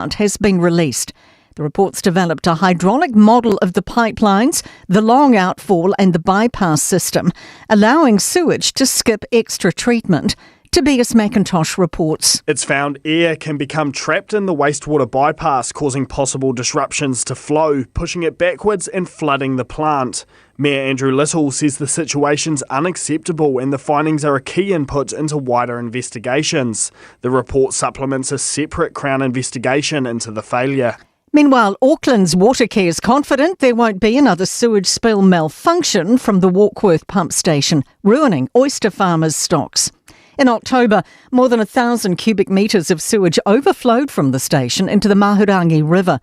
Has been released. The report's developed a hydraulic model of the pipelines, the long outfall and the bypass system, allowing sewage to skip extra treatment. Tobias McIntosh reports. It's found air can become trapped in the wastewater bypass, causing possible disruptions to flow, pushing it backwards and flooding the plant. Mayor Andrew Little says the situation's unacceptable and the findings are a key input into wider investigations. The report supplements a separate Crown investigation into the failure. Meanwhile, Auckland's Watercare is confident there won't be another sewage spill malfunction from the Warkworth pump station, ruining oyster farmers' stocks. In October, more than 1,000 cubic metres of sewage overflowed from the station into the Mahurangi River.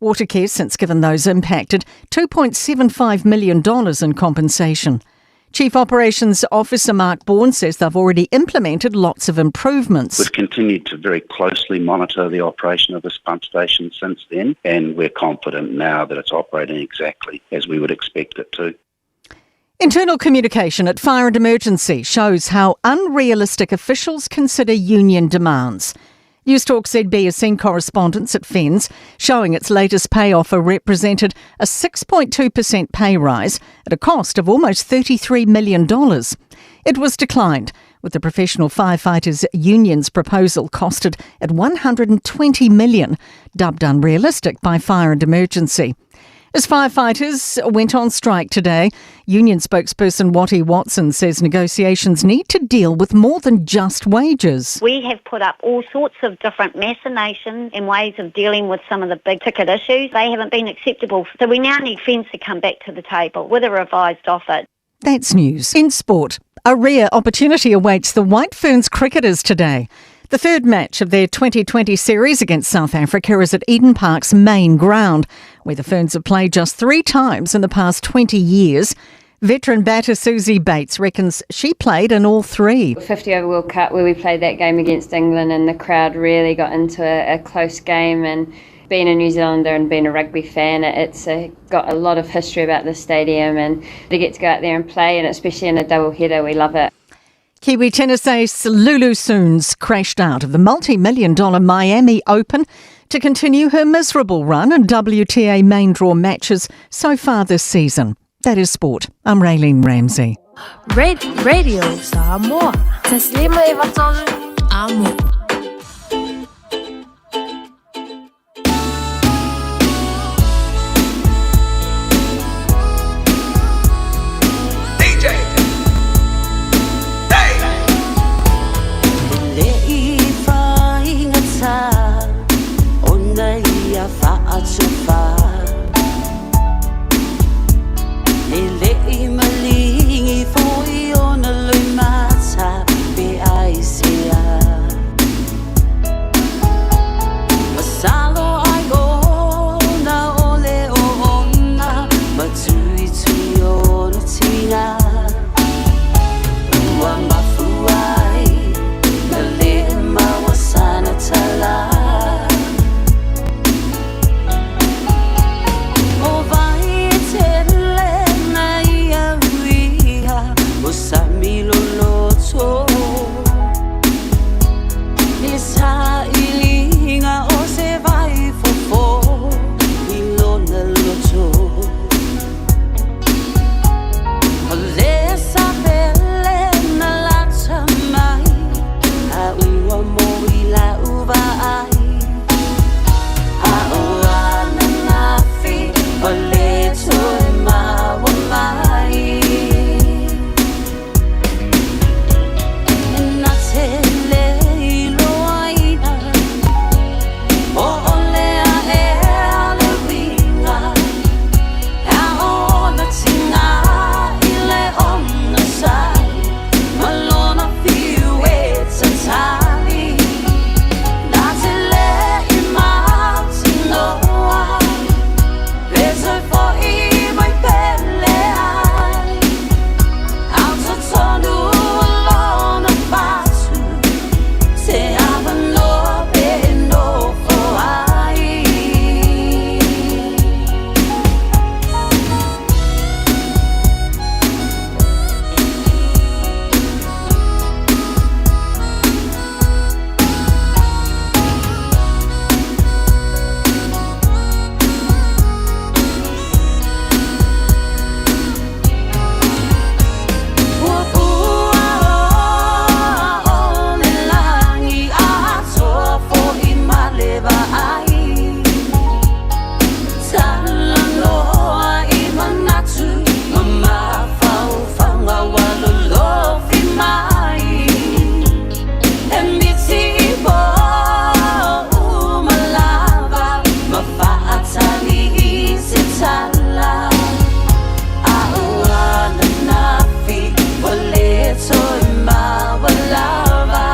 Watercare has since given those impacted $2.75 million in compensation. Chief Operations Officer Mark Bourne says they've already implemented lots of improvements. We've continued to very closely monitor the operation of this pump station since then, and we're confident now that it's operating exactly as we would expect it to. Internal communication at Fire and Emergency shows how unrealistic officials consider union demands. Newstalk ZB has seen correspondence at FENZ showing its latest pay offer represented a 6.2% pay rise at a cost of almost $33 million. It was declined, with the Professional Firefighters Union's proposal costed at $120 million, dubbed unrealistic by Fire and Emergency. As firefighters went on strike today, union spokesperson Wattie Watson says negotiations need to deal with more than just wages. We have put up all sorts of different machinations and ways of dealing with some of the big ticket issues. They haven't been acceptable. So we now need FENZ to come back to the table with a revised offer. That's news. In sport, a rare opportunity awaits the White Ferns cricketers today. The third match of their 2020 series against South Africa is at Eden Park's main ground, where the Ferns have played just 3 times in the past 20 years. Veteran batter Suzie Bates reckons she played in all 3. 50 over World Cup, where we played that game against England and the crowd really got into a close game, and being a New Zealander and being a rugby fan, it's got a lot of history about this stadium, and to get to go out there and play, and especially in a double header, we love it. Kiwi tennis ace Lulu Soons crashed out of the multi-million-dollar Miami Open to continue her miserable run in WTA main draw matches so far this season. That is sport. I'm Raylene Ramsey. Radio Samoa. Taslima Amo. Vaai Talanoa i manatu ma mafaufauga ua lolofi mai E miti i po uma lava ma faatali i se tala A o ananafi ua le toe maua lava.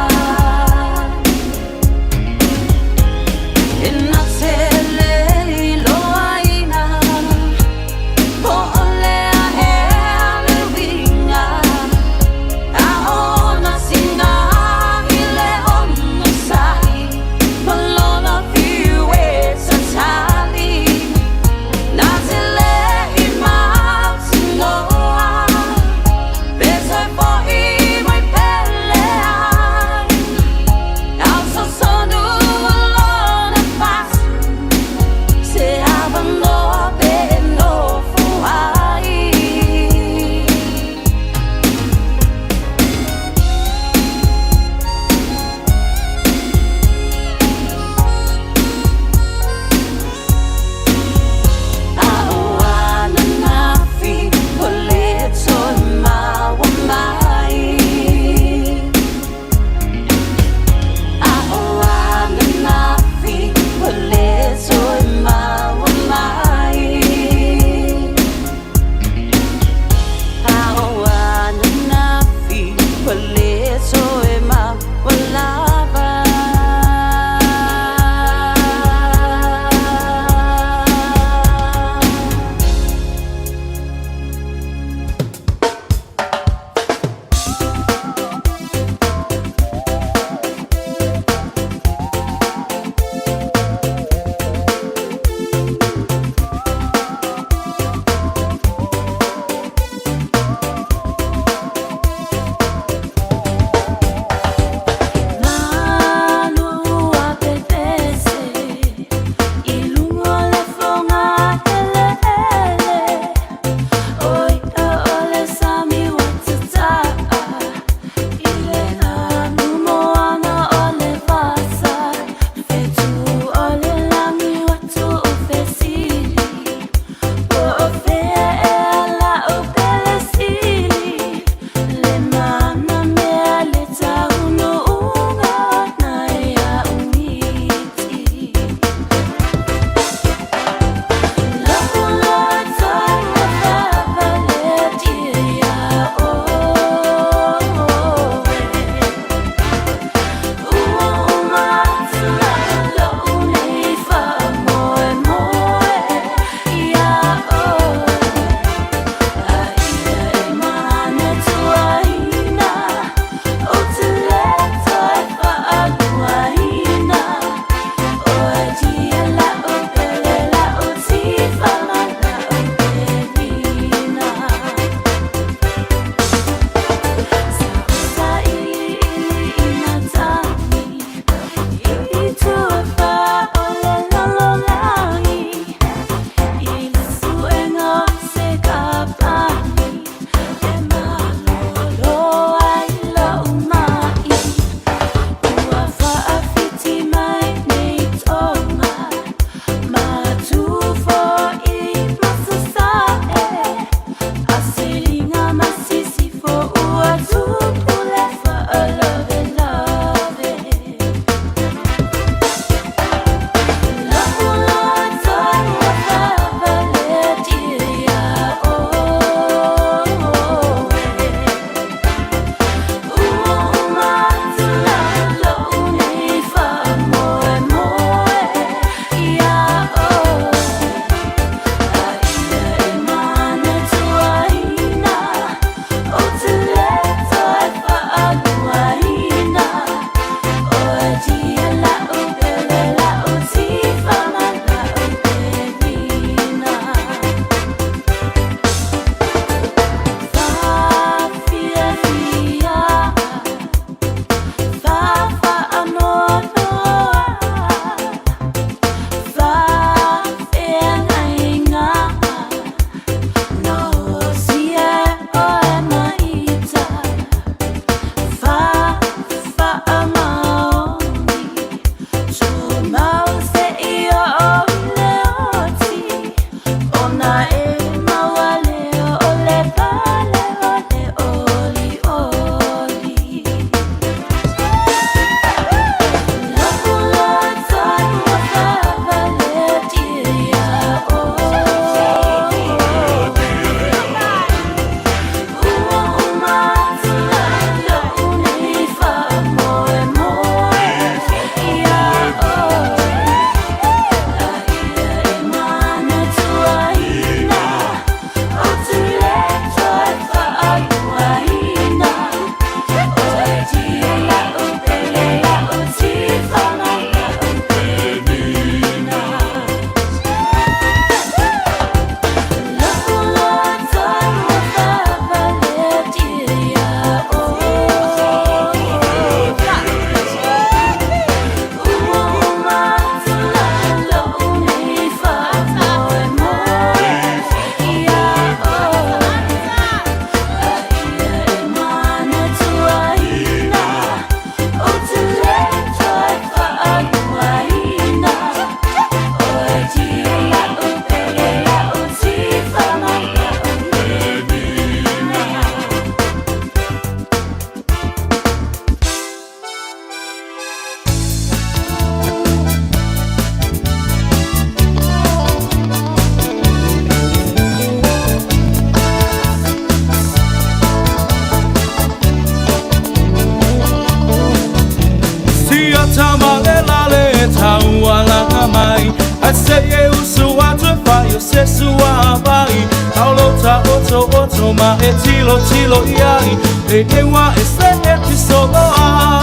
mai Ai se e usu atu e fai o se sua vai Taulo ta oto oto ma e tilo tilo iai E ewa e se e ti soloa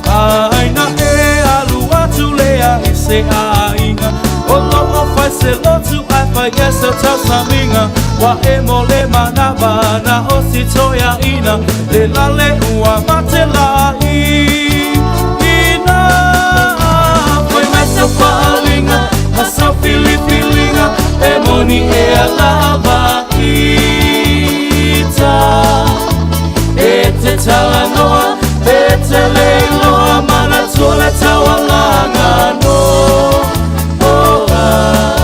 Ai na e alu atu lea i se aiga O lo o fai se lotu ai fai e se tausaminga Wa e mo le manava na o si toia ina Le lale ua mate la i ina Foi mai sa faalinga ma sa filifilinga E moni e alava ita E te talanoa e te leiloa Mana tua le taualaga no oh, ah.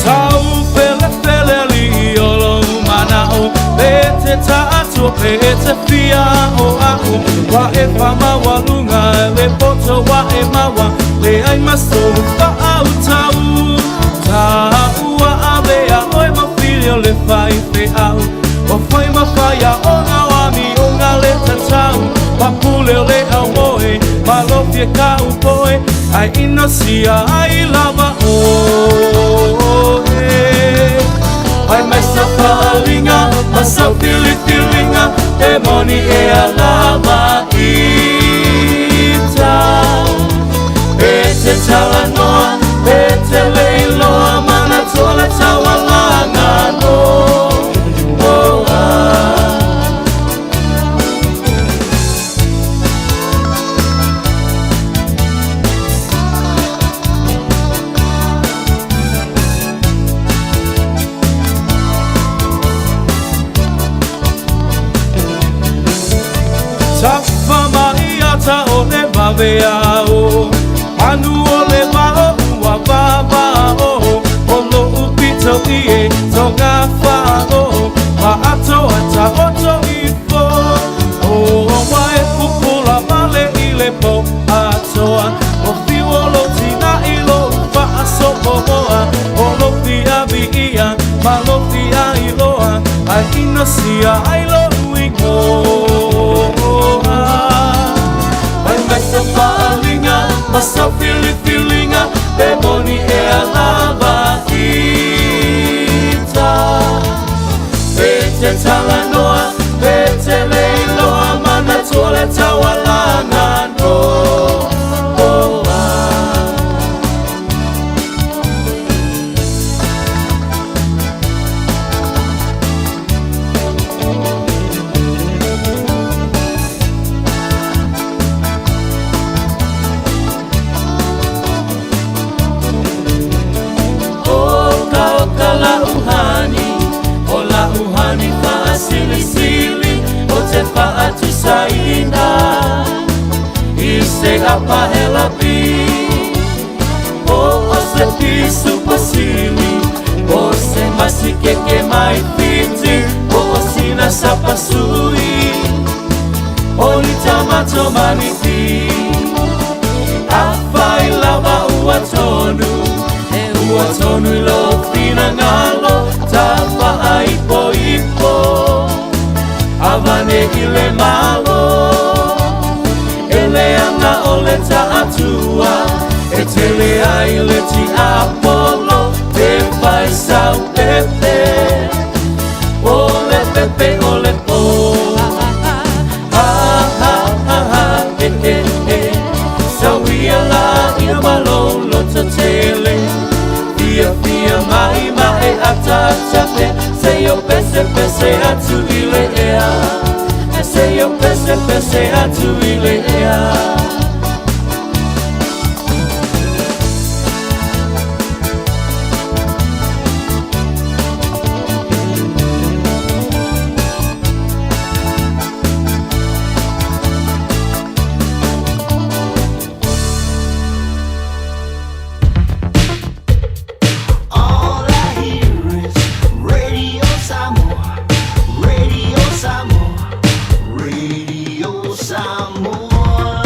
Tau fele fele li o lo mana'o Pe te ta'atua pe te fia o a'u Wa e whamawaluga le poto wa e maua Le ai maso whaau tau Ta'ua avea oe ma filio le fai fe au O fai ma whaia o ngā wami o ngā le tatau Papule o le au moe, malofia ka upoe Ai ino sia ai lava o e Ai mai sa faalinga, ma sa filifilinga E moni e alava ita E te talanoa, e te leiloa Mana toa le taualaga no oh, ah. Tafa mai ata o le vave ao Anu o le vao ua vava o O lo upito i e tonga whao Ma ato ata oto ifo O wa e pupula male i le po atoa O fiu o lo tina i lo whaasopoa O lo fia vi ia ma lo fia iloa Ai ino sia ai lo uingoa Mai mai sa faalinga ma sa filifilinga E moni e alava ita E te talanoa, e te leiloa Mana tua le taualaga no oh, ah. Oka oka la uhani, o la uhani faasilisili O te faatusaina i se apahelapi O o se pisu pasili, o se masikeke mai fiti O o sina sapasui, o ni tamato maniti Afai lava ua tonu, e ua tonu i lo finangalo Ta ipo ipo, avane i le malo E le anga o le ta'atua, e tele ai le ti apolo Te fai sau pepe, o le pepe o le po Ha ha ha ha e e e Sauia la ina malolo tele Fia fia mai mai ata ata pe Se yo pese pese atu i le ea Se yo pese pese atu i le ea All I hear is Radio Samoa, Radio Samoa, Radio Samoa.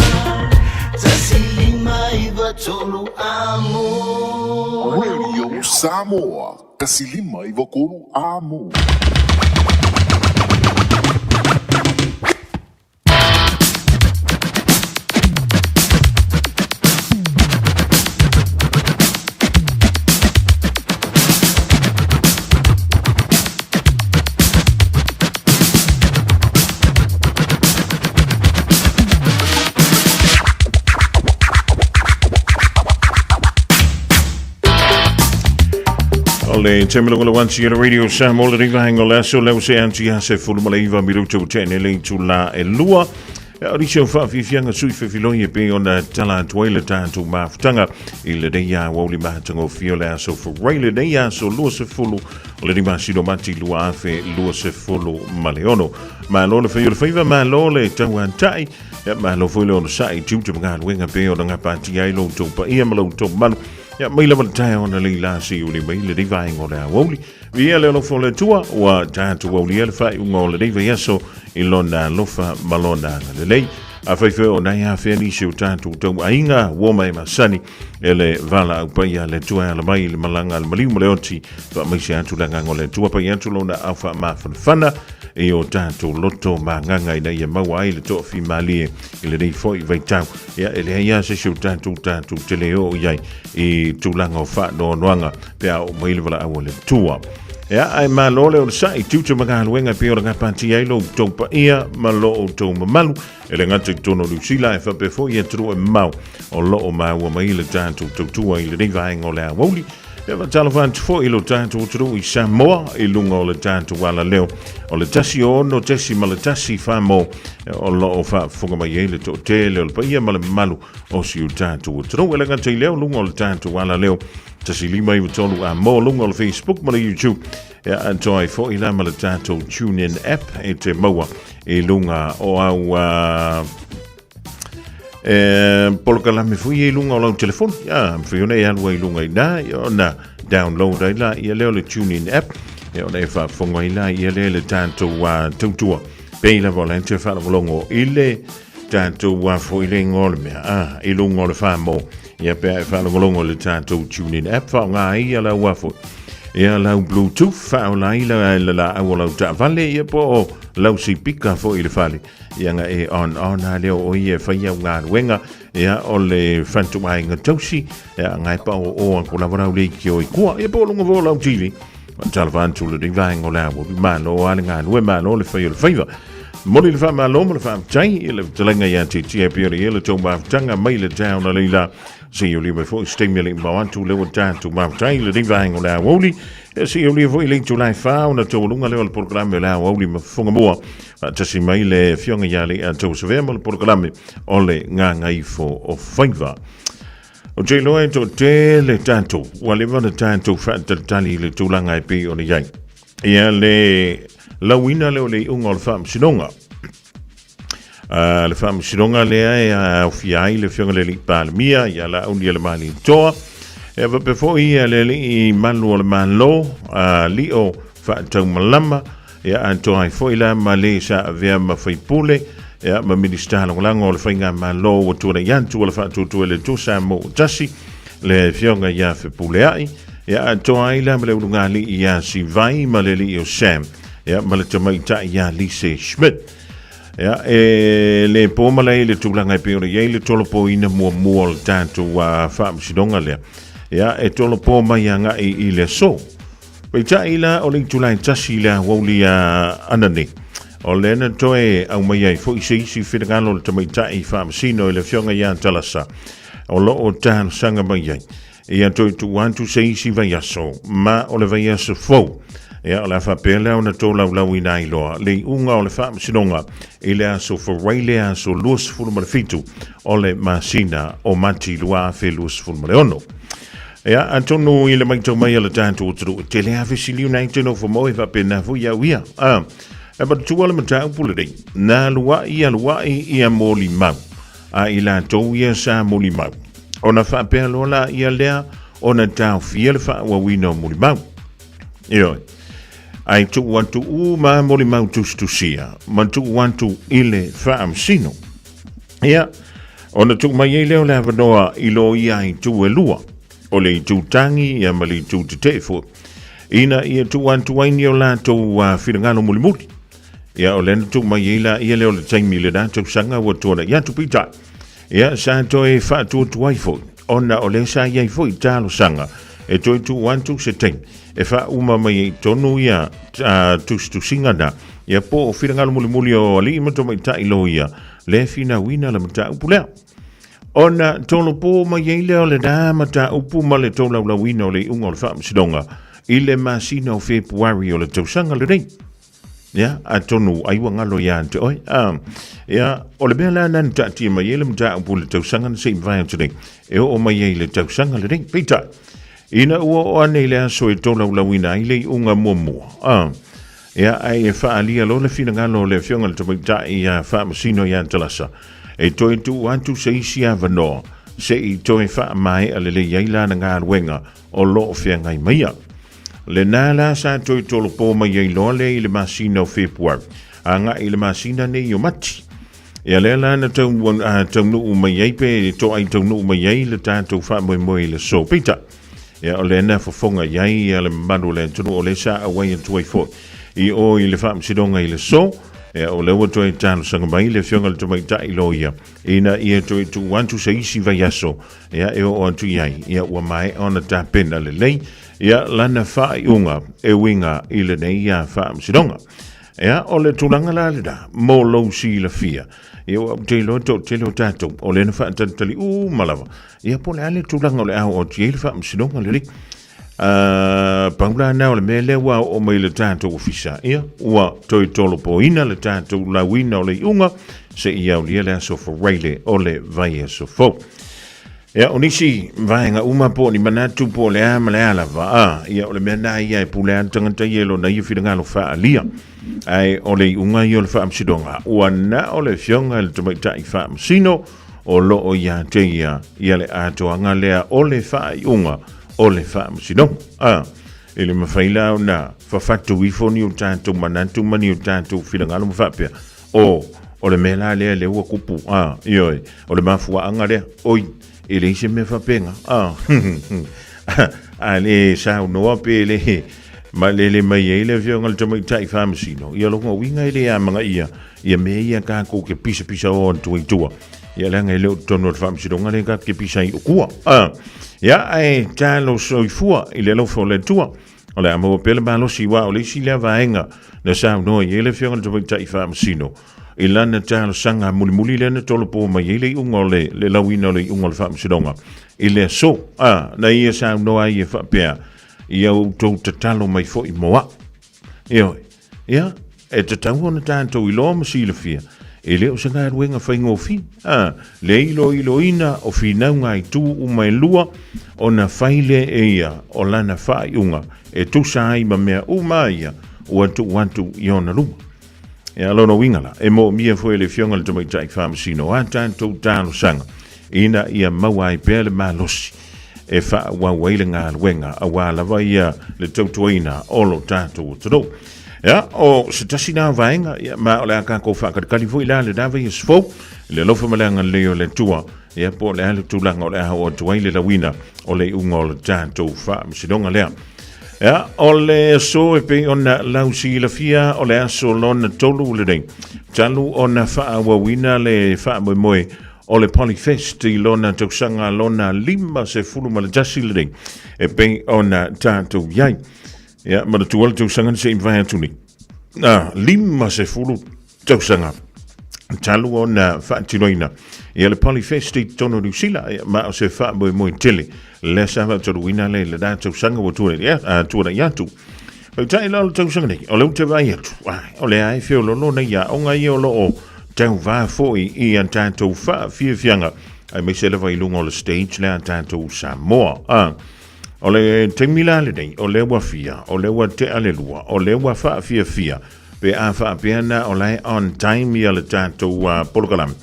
Radio Samoa, 153 Amo. O le taimi longa le wanti e Radio Samoa le ringa henga le aso leo se anti a se fulu male iwa mi ruto tene le itu la e lua. E o risi o whaafifianga sui whiwhiloi e pe ona tala atu ai le tātou mafutanga i le nei a wauli mahatanga o fio le aso furei le nei aso lua se fulu o le rima sino mati lua afe lua se fulu male ono. Malo le whai o le whaiva, malo le tauantai, ia malo foi le ono sa'i tiute mga luenga pe ona ngā pāti ai lo tau pa ia ma lo tau malu. Ia mai lava le tae ona le la si uli mai le nei vaenga o le aoauli. Via le alofa o le Atua, ua tatou aulia le faaiuga o lenei vaiaso i lona alofa ma lona agalelei. Afai foi o nai afea nisi o tatou tauaiga ua mai masani e le valaau paia a le Atua e ala mai i le malaga a le maliu ma le oti, faamaise atu le agaga o le Atua, paia atu lona au faamafanafana i o tatou loto magaga ina ia maua ai le toafimalie i lenei foi vaitau. Ia, e leai lava se isi o tatou tatou te le oo i ai i tulaga o faanoanoaga pe a oo mai le valaau a le Atua. Ia, ae malo le onosai, tiute ma galuega e pei ona gapatia ai lo outou paia ma lo outou mamalu, e le gata i totonu o Niu Sila, ae faapea foi i atunuu e mamao o lo o maua mai le tatou tautua i lenei vaega o le aoauli. Ia, faatalofa atu foi i lo tatou atunuu i Samoa i luga o le tatou alaleo o le 106.1 Famo o lo o faafofoga mai ai le toatele o le paia ma le mamalu o si o tatou atunuu. E le gata i lea o luga o le tatou alaleo 153 a mo luga o le Facebook ma le YouTube. Ia, atoa ai foi la ma le tatou TuneIn app e te maua i luga o au e, polokalame foi i luga o lau telefoni. Ia, mawhai ona e alu ai lunga i nā, ia ona download ai la ia lea o le TuneIn app, ia ona e faafofoga ai la ia lea le tatou tautua. Pei lava o le te whaalongolongo i le tatou foi le ingoa o le mea, i luga o le whamō. Ia pea e whaalongolongo le tatou TuneIn app, whaonga ai ia lau foi. Ia lau Bluetooth, whaola ai la, la, la au o lau taavale, ia po o lau sipika foi i le fale. Ia nga e on on a leo o ia whai au ngā ruenga, ia o le whantuainga tausi, ia ngai pa o o ko lava rau le ki o i kua, ia po o lunga vo lau TV. Talofa atu le vaenga o le aoauli, malo a le galue, malo le fai o le faiva. Momoli le faamalo ma le faafetai i le fetalaiga ia te tia pea le le tou mafutaga mai le taeao na leila. Se i ulia mai foi se taimi e le i mamao atu lea ua tatou mafutai i lenei vaenga o le aoauli. Ia se i ulia foi le itula e whā ona taualuga lea o le polokalame o le aoauli ma fofoga mua. Faatasi mai le afioga ia Alii Atoa Savea ma le polokalame o le Gagaifo o Faiva. Ou te iloa e toatele tatou, ua leva ona tatou faatalitali i le tulaga e pei ona i ai. Ia le lauina lea o le iuga o le faamasinoga. Le faamasinoga lea e aofia ai le afioga i le Alii Palemia, ia Laaulialemalietoa, e faapea foi ia le Alii Malu o le Malo, Lio Faataumalama, Ia atoa ai foi la ma le sa avea ma faipule, ia ma Minisita Lagolago o le Faigamalo ua tuanai atu o le faatuatua i le Atua Samoa tasi, le Afioga ia Fepuleai, ia atoa ai la ma le ulugalii ia Sivai ma le alii o Sam, ia ma le tamaitai ia Lise Schmidt. Ia, e le po ma lei le tulaga e pei ona i ai le tolopoina muamua o le tatou faamasinoga lea. Ia, e tolopo mai agai i le aso. Peitai la, o le itula e tasi le aoauli a ananei. O lea na toe aumai ai foi se isi finagalo o le tamaitai faamasino i le afioga ia Talasa, o lo o talosaga mai ai. Ia toe tuu atu se isi vaiaso, ma o le vaiaso fou. Ia, o le a faapea lea ona tolaulauina ai loa le iuga o le faamasinoga i le aso Forai le aso 27 o le masina o Mati 2026. Ia, atonu i le maitau mai a le tatou atunuu, e tele lava fesili ona ai te nofo mau e faapena foi au ia. A, e manatua le mataupu lenei, na aluai aluai ia molimau, a i latou ia sa molimau. Ona faapea loa la ia lea ona taofia le faaauauina o molimau. Ioe. Ae tuu atu uma molimau tusitusia ma tuu atu i le faamasino. Ia, Ona tuu mai ai lea o le avanoa i loia itu e lua, o le itu tagi ia ma le itu tetee foi, ina ia tuu atu ai ni o latou finagalo mulimuli. Ia, o lea na tuu mai ai laia lea o le taimi i lena tausaga ua tuanai atu. Peitai, ia, sa toe faatuatuai foi, ona o lea sa i ai foi talosaga e toe tuu atu se taimi e faauma mai ai i totonu ia tusitusiga na, ia po o finagalo mulimuli o alii ma tamaitai loia le finauina le mataupu lea. Ona tolopo mai ai lea o lena mataupu ma le tolaulauina o le iuga o le Faamasinoga i le masina o Fepuari o le tausaga lenei. Ia, atonu ai ua galo ia te oe. Ia, o le mea la na taatia mai ai le mataupu i le tausaga na se i mavae atu nei, e oo mai ai i le tausaga lenei. Peitai, ina ua oo ane i le aso e tolaulauina ai le iuga muamua, ia, ae e faaalia loa le finagalo o le Afioga i le Tamaitai ia Faamasino ia Talasa, e toe tuu atu se isi avanoa se i toe faamaea lelei ai lana galuega o lo o feagai ma ia. Lena la sa toe tolopo mai ai loa lea i le masina o Fepuari, agai i le masina nei o Mati. Ia lea la na tau, taunuu mai ai pe toai taunuu mai ai le tatou faamoemoe i le aso. Peitai, ia o lea na fofoga i ai ia le mamalu o le atunuu o lea sa auai atu ai foi i o i le faamasinoga i le aso. Ia o lea ua toe talosaga mai le afioga i le tamaitai loia ina ia toe tuu atu se isi vaiaso ia e oo atu i ai ia ua maea ona tapena lelei ia lana faaiuga e uiga i lenei ia faamasinoga. Ia, o le tulaga la lena, mo lou silafia. Ia, ua ou te iloa toatele o tatou, o lea na faatalitali uma lava. Ia, po o le a le tulaga o le a oo atu i ai le faamasinoga lenei. Pau la na o le mea lea ua oo mai i le tatou ofisa, ia, ua toe tolopoina le tatou lauina o le iuga, seia aulia le aso Faraile o le vaiaso fou. Ia, o nisi vaega uma po o ni manatu po o le a ma le a lava, a, ia, o le mea na ia e pule lava le tagata ia i lona ia finagalo faaalia. Ae o le iuga ia o le faamasinoga, ua na o le Afioga i le Tamaitai Faamasino o lo o ia te ia ia le atoaga lea o le faaiuga o le faamasinoga. A, e le mafai la ona fafatu ifo ni o tatou manatu ma ni o tatou finagalo ma faapea, O, o le mea la lea lea ua kupu, a, ioe, o le mafuaaga lea, oi, e leai se mea faapena, a, a le saunoa pe le malele mai ai le afioga i le tamaitai faamasino, ia lona uiga e le amanaia ia mea ia tatou te pisapisa o atu ai tua. Ia leaga e le o totonu o le faamasinoga lea tatou te pisa ai i tua. A, ia, ae talo soifua i le alofa o le Atua. O le a maua pea le malosi aua o le isi lea vaega na saunoa i ai le Afioga i le Tamaitai Faamasino i lana talosaga mulimuli lea na tolopo mai ai le iuga o le, le lauina o le iuga o le Faamasinoga i le aso. A, na ia saunoa ai e faapea, ia outou tatalo mai foi mo au. Ioe. Ia, e tatau ona tatou iloa ma silafia, e le o se galuega faigofie, a, le iloiloina o finauga i itu uma e lua, ona fai lea e ia o lana faaiuga e tusa ai ma mea uma ia ua tuu atu i ona luma. Ia, lona uiga la, e moomia foi e le Afioga i le Tamaitai Faamasino a tatou talosaga ina ia maua ai pea le malosi e faaauau ai le galuega aua lava ia le tautuaina o lo tatou atunuu. Ia, o se tasi na vaega, ia, ma o le a tatou faakalikali foi la lena vaiaso fou, i le alofa ma le agalelei o le Atua, ia, po o le a le tulaga o le a oo atu ai le lauina o le iuga o le tatou faamasinoga lea. Ia, o le aso e pei ona lausilafia o le aso lona tolu lenei, talu ona faaauauina le faamoemoe o le Polyfest i lona tausaga lona 51 lenei e pei ona tatou i ai. Ia, manatua le tausaga na se i mavae atu nei. Ah, 50 tausaga talu ona faatinoina ia le Polyfest i totonu o Niu Sila, ia, ma o se faamoemoe tele lea sa faataluina le lena tausaga ua tuanai atu. Peitai la o le tausaga nei, o lea ou te vaai atu, ai, o lea e feololo nei aoga ia o lo o tauvā foi i a tatou faafiafiaga, aemaise lava i luga o le stage lea a tatou Samoa. Ah, o le taimi la lenei, o lea ua fia, o lea ua tea le lua, o lea ua faafiafia, pe a faapea na o la e on time ia le tatou polokalame.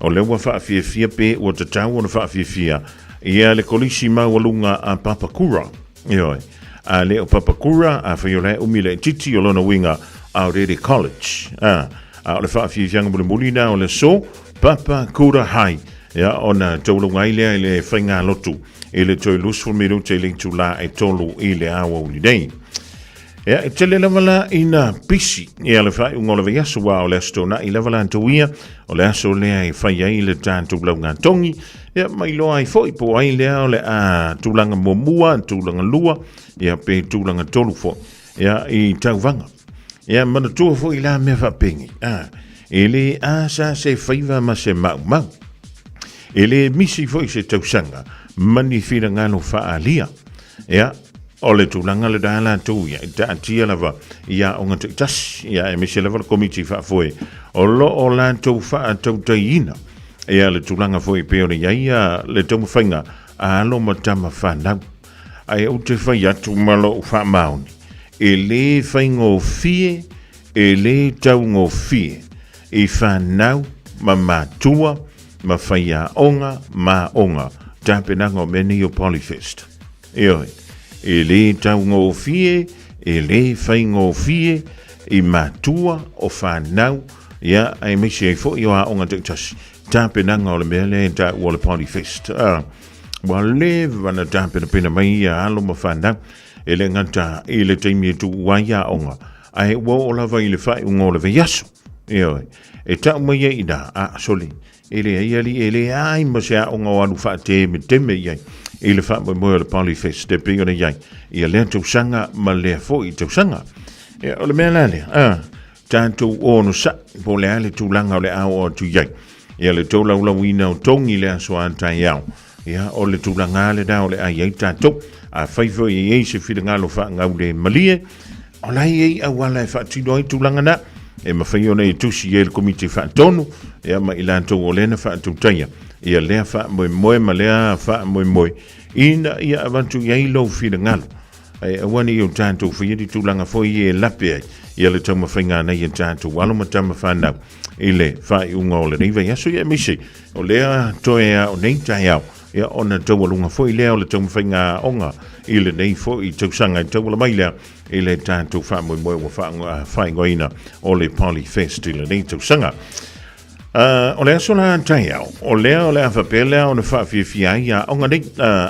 O lea ua faafiafia pe ua tatau ona faafiafia ia le kolisi maualuga a Papakura. Ioe. A le o Papakura, afai o la e umi laitiiti, o lona uiga, Aorere College. A, a o le faafiafiaga mulimuli na o le aso, Papakura High. Ia, ona tauluga ai lea i le faigalotu i le toe 20 minute i le itulā e 3 i le aoauli nei. Ia, e tele lava la ina pisi ia le faaiuga o le vaiaso, aua o le Aso Toonai lava latou ia, o le aso lea e fai ai le tatou laugatogi, ia ma iloa ai foi po o ai lea o le a tulaga muamua, tulaga lua, ia pe tulaga tolu foi, ia i tauvaga. Ia manatua foi la mea faapenei, a, e le asa se faiva ma se maumau. E le misi foi se tausaga ma ni finagalo faaalia. Ia, o le tulaga lena latou ia, e taatia lava i aoga taitasi, ia aemaise lava le komiti faafoe o lo o latou faatautaiina ia le tulaga foi e pei ona i ai ia le taumafaiga a alo ma tama fanau. Ae ou te fai atu ma lou faamaoni, e le faigofie, e le taugofie i fanau ma matua ma faiaoga ma aoga tapenaga o mea nei o Polyfest. Ioe, e le taugofie, e le faigofie i matua o fanau, ia, aemaise ai foi o aoga taitasi tapenaga o le mea lea e taua o le Polyfest. Ah, ua leva na tapenapena mai ia alo ma fanau, e le gata i le taimi e tuu ai aoga, ae ua oo lava i le faaiuga o le vaiaso. Ioe, e tau mai ai i ina, a, sole, e leai alii, e leai ma se aoga o alu faatemeteme i ai i le faamoemoe o le Polyfest e pei ona i ai ia lea tausaga ma lea foi tausaga. Ia, o le mea la lea, a, tatou onosai po o le a le tulaga o le a oo atu i ai. Ia le tolaulauina o togi i le aso a taeao, ia o le tulaga lava lena o le a i ai tatou. Afai foi e i ai se finagalo faagaulemalie, o la e i ai auala e faatino ai tulaga na, e mafai ona e tusi i ai le Komiti Faatonu, ia ma i latou o lea na faatautaia ia lea faamoemoe ma lea faamoemoe, ina ia avatu i ai lou finagalo. Ae aua ne i o tatou faia ni tulaga foi e lape ai ia le taumafaiga a nai a tatou alo ma tama fanau i le faaiuga o lenei vaiaso, ia aemaise o lea toe ao nei taeao, ia ona taualuga foi lea o le taumafaiga aoga i lenei foi tausaga e tauala mai lea i le tatou faamoemoe ua faaigoaina o le Polyfest i lenei tausaga. O le aso la taeao, o lea o le a faapea lea ona faafiafia ai aoga nei.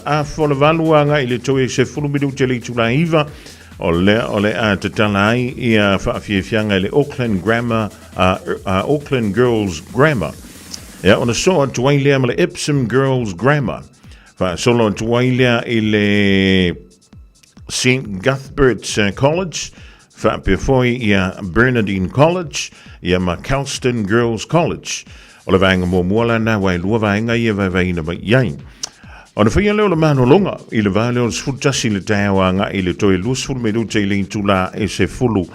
Afa o le 8 agai i le toe 10 minute le itula 9, o lea o le a tatala ai ia faafiafiaga i le Auckland Grammar, Auckland Girls Grammar. Ia, ona soo atu ai lea ma le Epsom Girls Grammar. Faasolo atu ai lea i le St Cuthbert's College, faapea foi ia Bernardine College, ia ma Kelston Girls College. O le vaega muamua la lena, aua e lua vaega ia e vaevaeina mai i ai. Ona faia lea o le malologa i le va lea o le 11 i le taeao agai i le toe 20 minute i le itula e 12.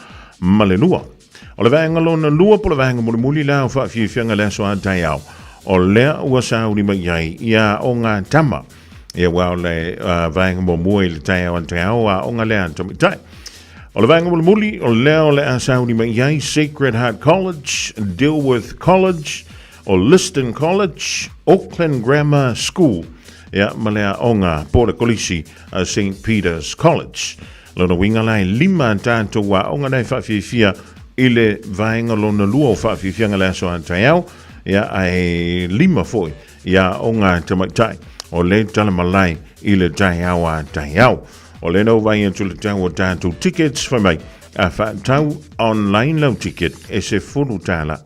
O le vaega lona lua po o le vaega mulimuli la o faafiafiaga i le aso a taeao, o lea ua sauni mai ai ia aoga tama. Ia aua o le vaega muamua i le taeao a taeao aoga lea a tamaitai. O le vaega mulimuli, o lea o le a sauni mai i ai Sacred Heart College, Dilworth College, o Liston College, Auckland Grammar School, ia, ma le aoga po o le kolisi a St Peter's College. Lona uiga la e lima a tatou aoga na e faafiafia i le vaega lona lua o faafiafiaga le aso a taeao, ia, ae lima foi i aoga tamaitai o le talamalae i le taeao a taeao. O lea na ou vaai atu i le tau o tatou tickets, fai mai, a faatau online lau ticket e $10.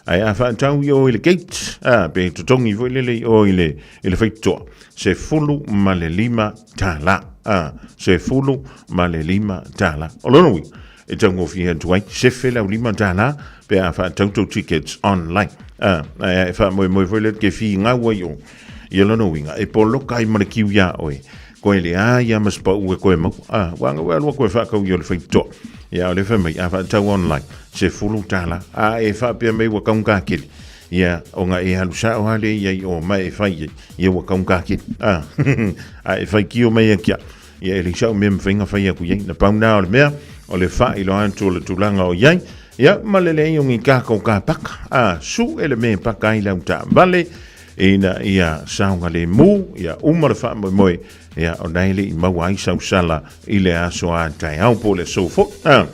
Ae a faatau i o i le gate, a, pe totogi foi lele i o i le, i le faitotoa, $15. A, $15. O lona uiga, e taugofie atu ai, sefe lau $5 pe a faatau tou tickets online. A, ae e faamoemoe foi lea ke figau ai o. Ia lona uiga, e poloka ai ma le kiu iā oe. Koe le a ia ma se pau e koe maua. A, ua anga ua alua koe faatau i o le faitotoa. Ia, o le fai mai, a faatau online, $10. A e faapea mai ua kaugakele. Ia, ona e alu sao lava lea i ai o ma e fai ai, ia ua kaugakele. A, a e faitio mai ia te au. Ia e leai sau mea e mafai ona fai atu i ai. Na pau lena o le mea, o le faailoa atu o le tulaga o i ai. Ia, ma le leai o ni tatou kapaka. A, sue le mea e paka ai lau taavale, ina ia saogalemu, ia uma le faamoemoe, ia, o lena e le i maua ai sau sala i le aso a taeao po o le aso foi. A,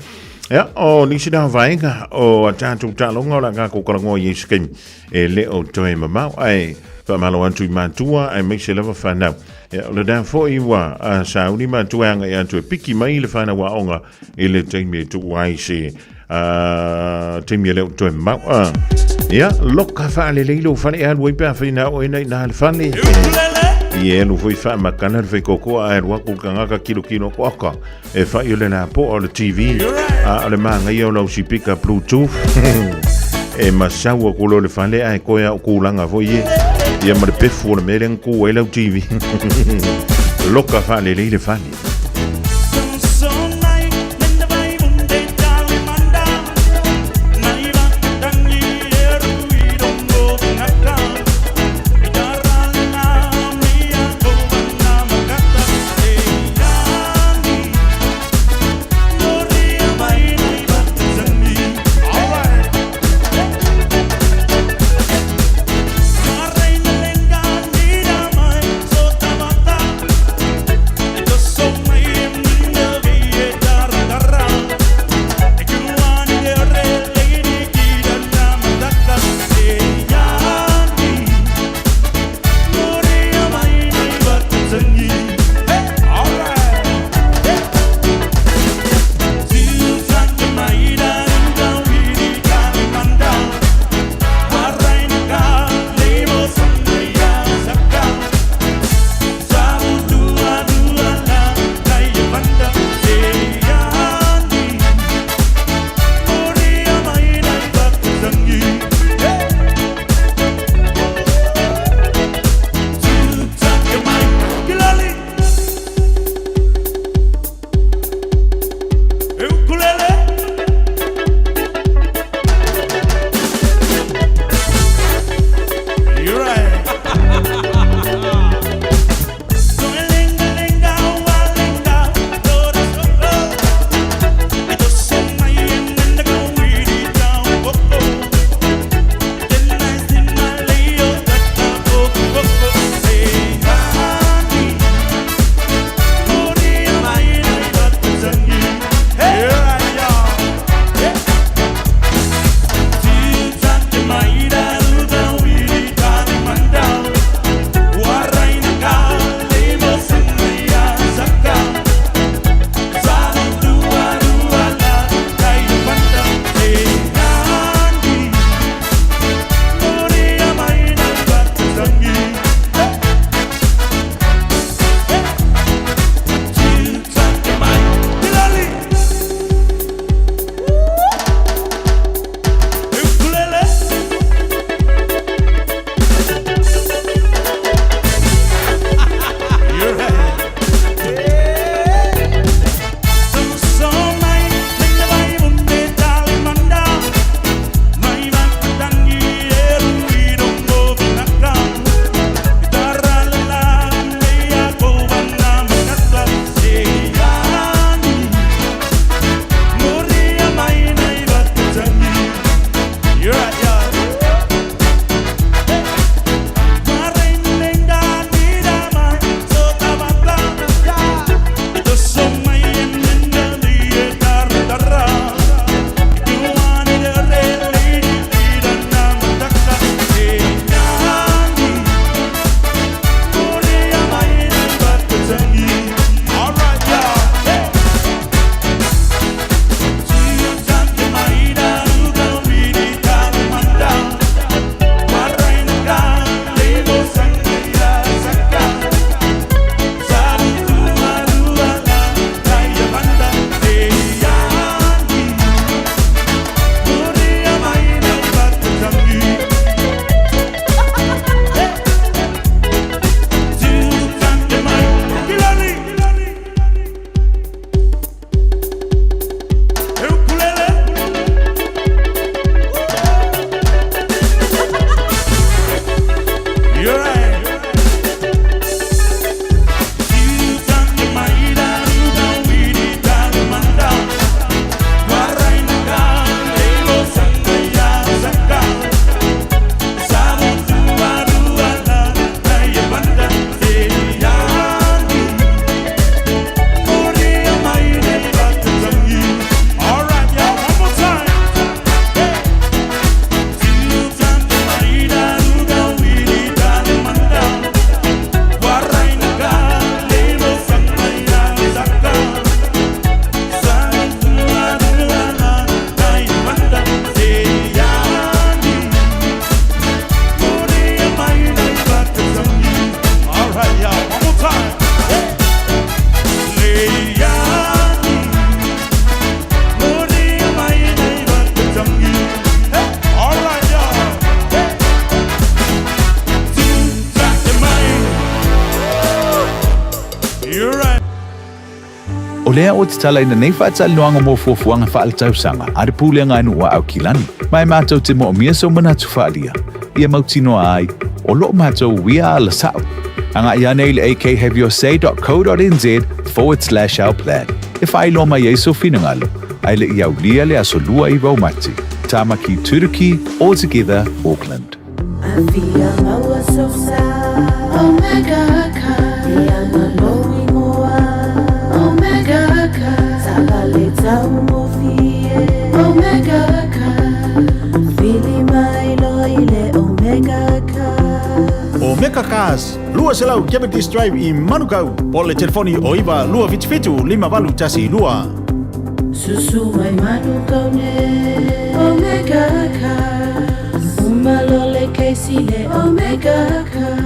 ia, o nisi na vaega o a tatou taaloga o le a tatou talanoa i ai i se taimi e le o toe mamao. Ae Faamalo atu i matua aemaise lava fanau. Ia, o lena foi ua sauni matua e agai atu e piki mai le fanau aoga i le taimi e tuu ai se taimi e le o toe mau. Ia, loka faalelei lou fale e alu ai pe afai na o ena i nā le fale. Ia, alu foi faamakana le faikoko a alu aku le tagata kilokilo ko aka. E fai o le lapoa o le TV, a o le magaia o lau sipika Bluetooth. E masau aku loa le fale ae koe au kulaga foi e. Ia ma le pefu o le mea lea na ku ai lau TV. Loka faalelei le fale. You're right. O lea ua tatalaina nei faatalanoaga mo fuafuaga faaletausaga a le Pulega a Nuu a Aukilani, ma e matou te moomia sou manatu faaalia, ia mautinoa ai o loo matou uia ala sa'o. Agai ane i le akhaveyoursaydotco.nz forward slash our plan e faailoa mai ai sou finagalo ae le i aulia le aso 29 o Mati. Tamaki Turuki All Together Auckland. Omega Cars, 200 Cavendish Drive i Manukau, po o le telefoni o 9 277 5812. Susu mai Manukau ne Omega Cars Uma lo le Casey le Omega Cars.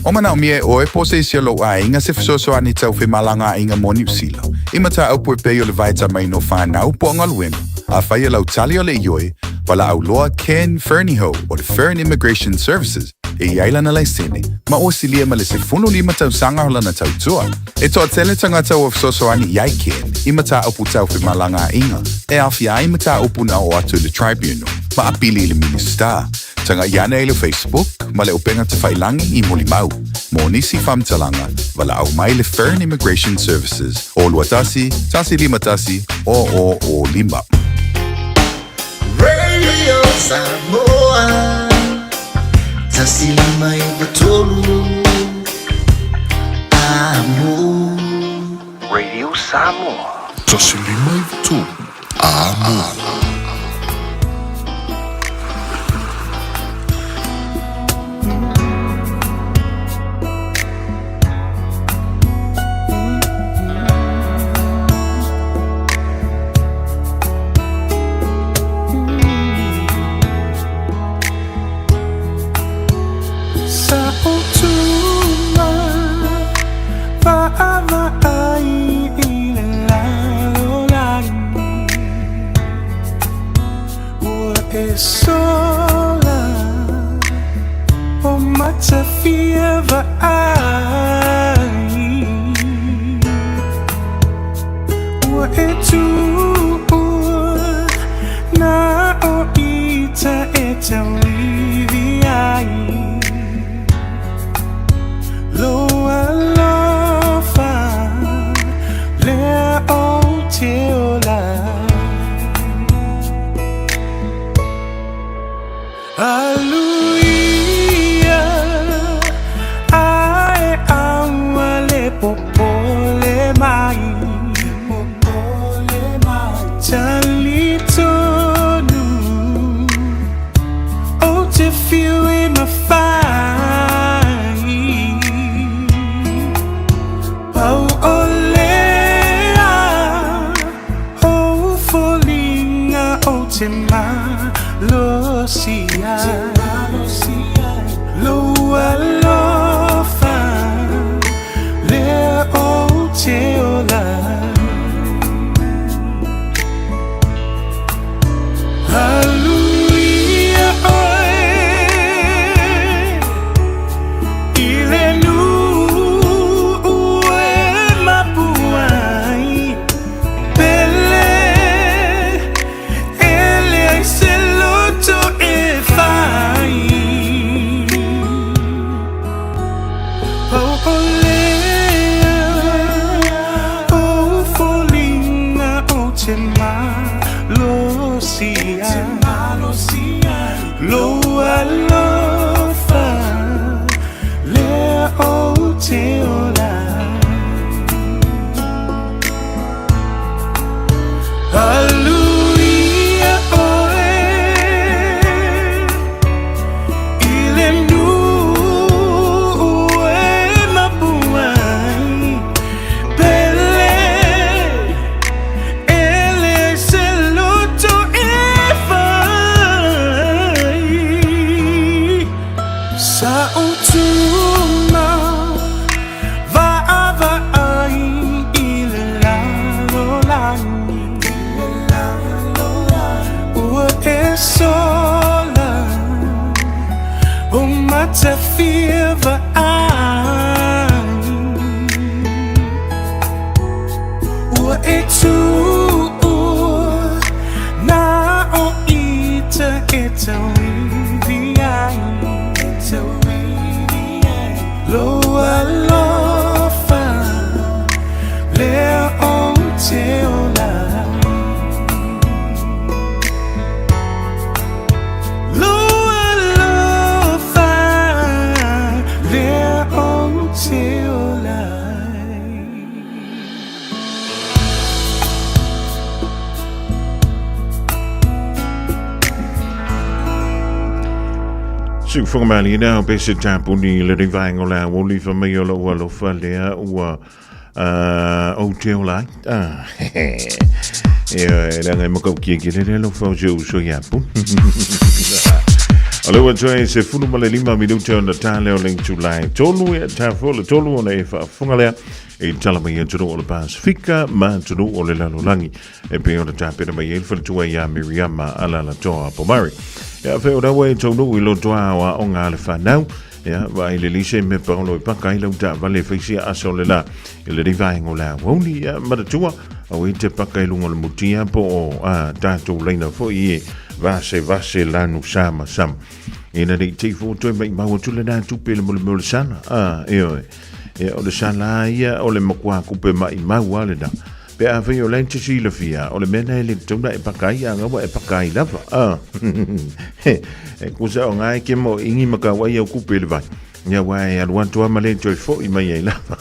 O manaomia e ʻoe po o se isi o lou aiga se fesoasoani tau femalagaaiga mo Niu Sila, i mataupu e pei o le vaetamaina o fanau po o galuega. Afai o lau tali o le ioe, valaau loa Ken Fernihough o le Fern Immigration Services e i ai lana laisene ma ua silia ma le 15 tausaga o lana tautua. E toatele tagata ua fesoasoani i ai Ken i mataupu tau femalagaaiga e aofia ai mataupu na oo atu i le Tribunal ma apili i le Minisita. Taga'i ane i le Facebook ma le upega tafailagi i Molimau. Mo nisi faamatalaga, valaau mai le Fern Immigration Services o 21 151 0005. Radio Samoa 153 Amo. Radio Samoa. 153 Amo. Sa o tuma Vaavaai i le lalolagi Ua e sola O matafia vaai Ua e tuua Na o ita e tauivi ai Lou alofa Lea ou te ola Aluia Ae aua le popole mai Talitonu Ou te fiu e mafai Pau o lea Ou foliga ou te malosi ai Lou alofa Lea ou te ola Aluia oe I le nuu e mapu ai Pele E leai se loto e fai Pau o lea Ou Siufoga malie nā o pese tāpuni i le rivaenga o le awoli fa mai o lou alofa lea ua ou te ola ai. Ah, e leaga e makaukia ke le alofa o se uso ia puni. O le ua toe se fulu ma le lima minute ona tā leo le itulai tolu e tā fo le tolu ona e faafofoga lea i tala mai atunuu o le Pasifika ma atunuu o le lalolagi e pei ona tapena mai ai le faletua ia Miriama Alalatoa Pomare. Ia fe o raua e taunuu i lotoa o aoga a le whanau, ia vaai le lise me paolo e paka ai lau taavale e faisia aso o le la i le rivaenga o le aoauli, ia manatua au e te paka i luga o le mutia po o a tātou laina foi e vase vase lanu sama sama. Ina nei te ifo toe mai mau atu le nā tupe le mole mole sana. A, e oe. E o le sala ia o le makua kupe mai mau a le na. Pe a whai o lai te silafia, o le mea nei le tauna e paka ai, a ngaua e paka ai lava. A, e kusa o ngai ke mo ingi maka wai au kupe le vai. Ia wai alu atu ama le toe foi mai ai lava.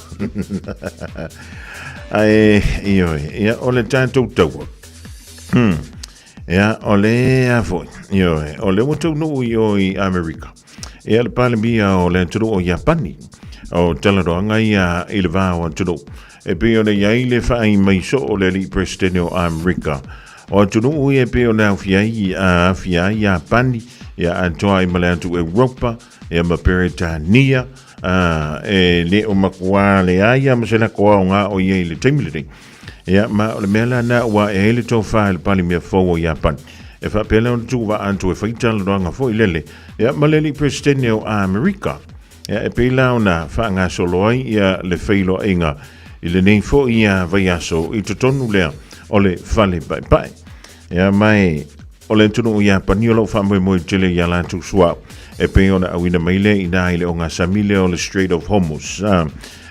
Ai, ioi, ia o le tātou taua. Ia, o le a foi, ioi, o le ua taunuu i o i Amerika. Ia le Palemia o le atunuu o Iapani, o talanoaga ia i le va o atunuu. E pei ona i ai le whaai mai soo o le alii Presidente o Amerika. O atunuu ia e pei ona aofia ai a aafia ai Iapani, ia atoa ai ma le atu Europa, ia ma Peretania, a, e le o makuā le a ia ma se lako aoga o ia i le taimi lenei. Ia, ma o le mea la na ua e ai le tofā i le Palemia fou o Iapani. E faapea lea ona tuuvaa atu e fai talanoaga foi lele, ia, ma le alii Peresetene o Amerika. Ia, e pei la ona faagasolo ai ia le feiloaiga i lenei foi ia vaiaso i totonu lea o le fale paepae. Ia, ma e o le atunuu o Iapani o lo o faamoemoe tele i a latou suauu e pei ona auina mai lea i ina i le ogasami lea o le Strait of Hormuz,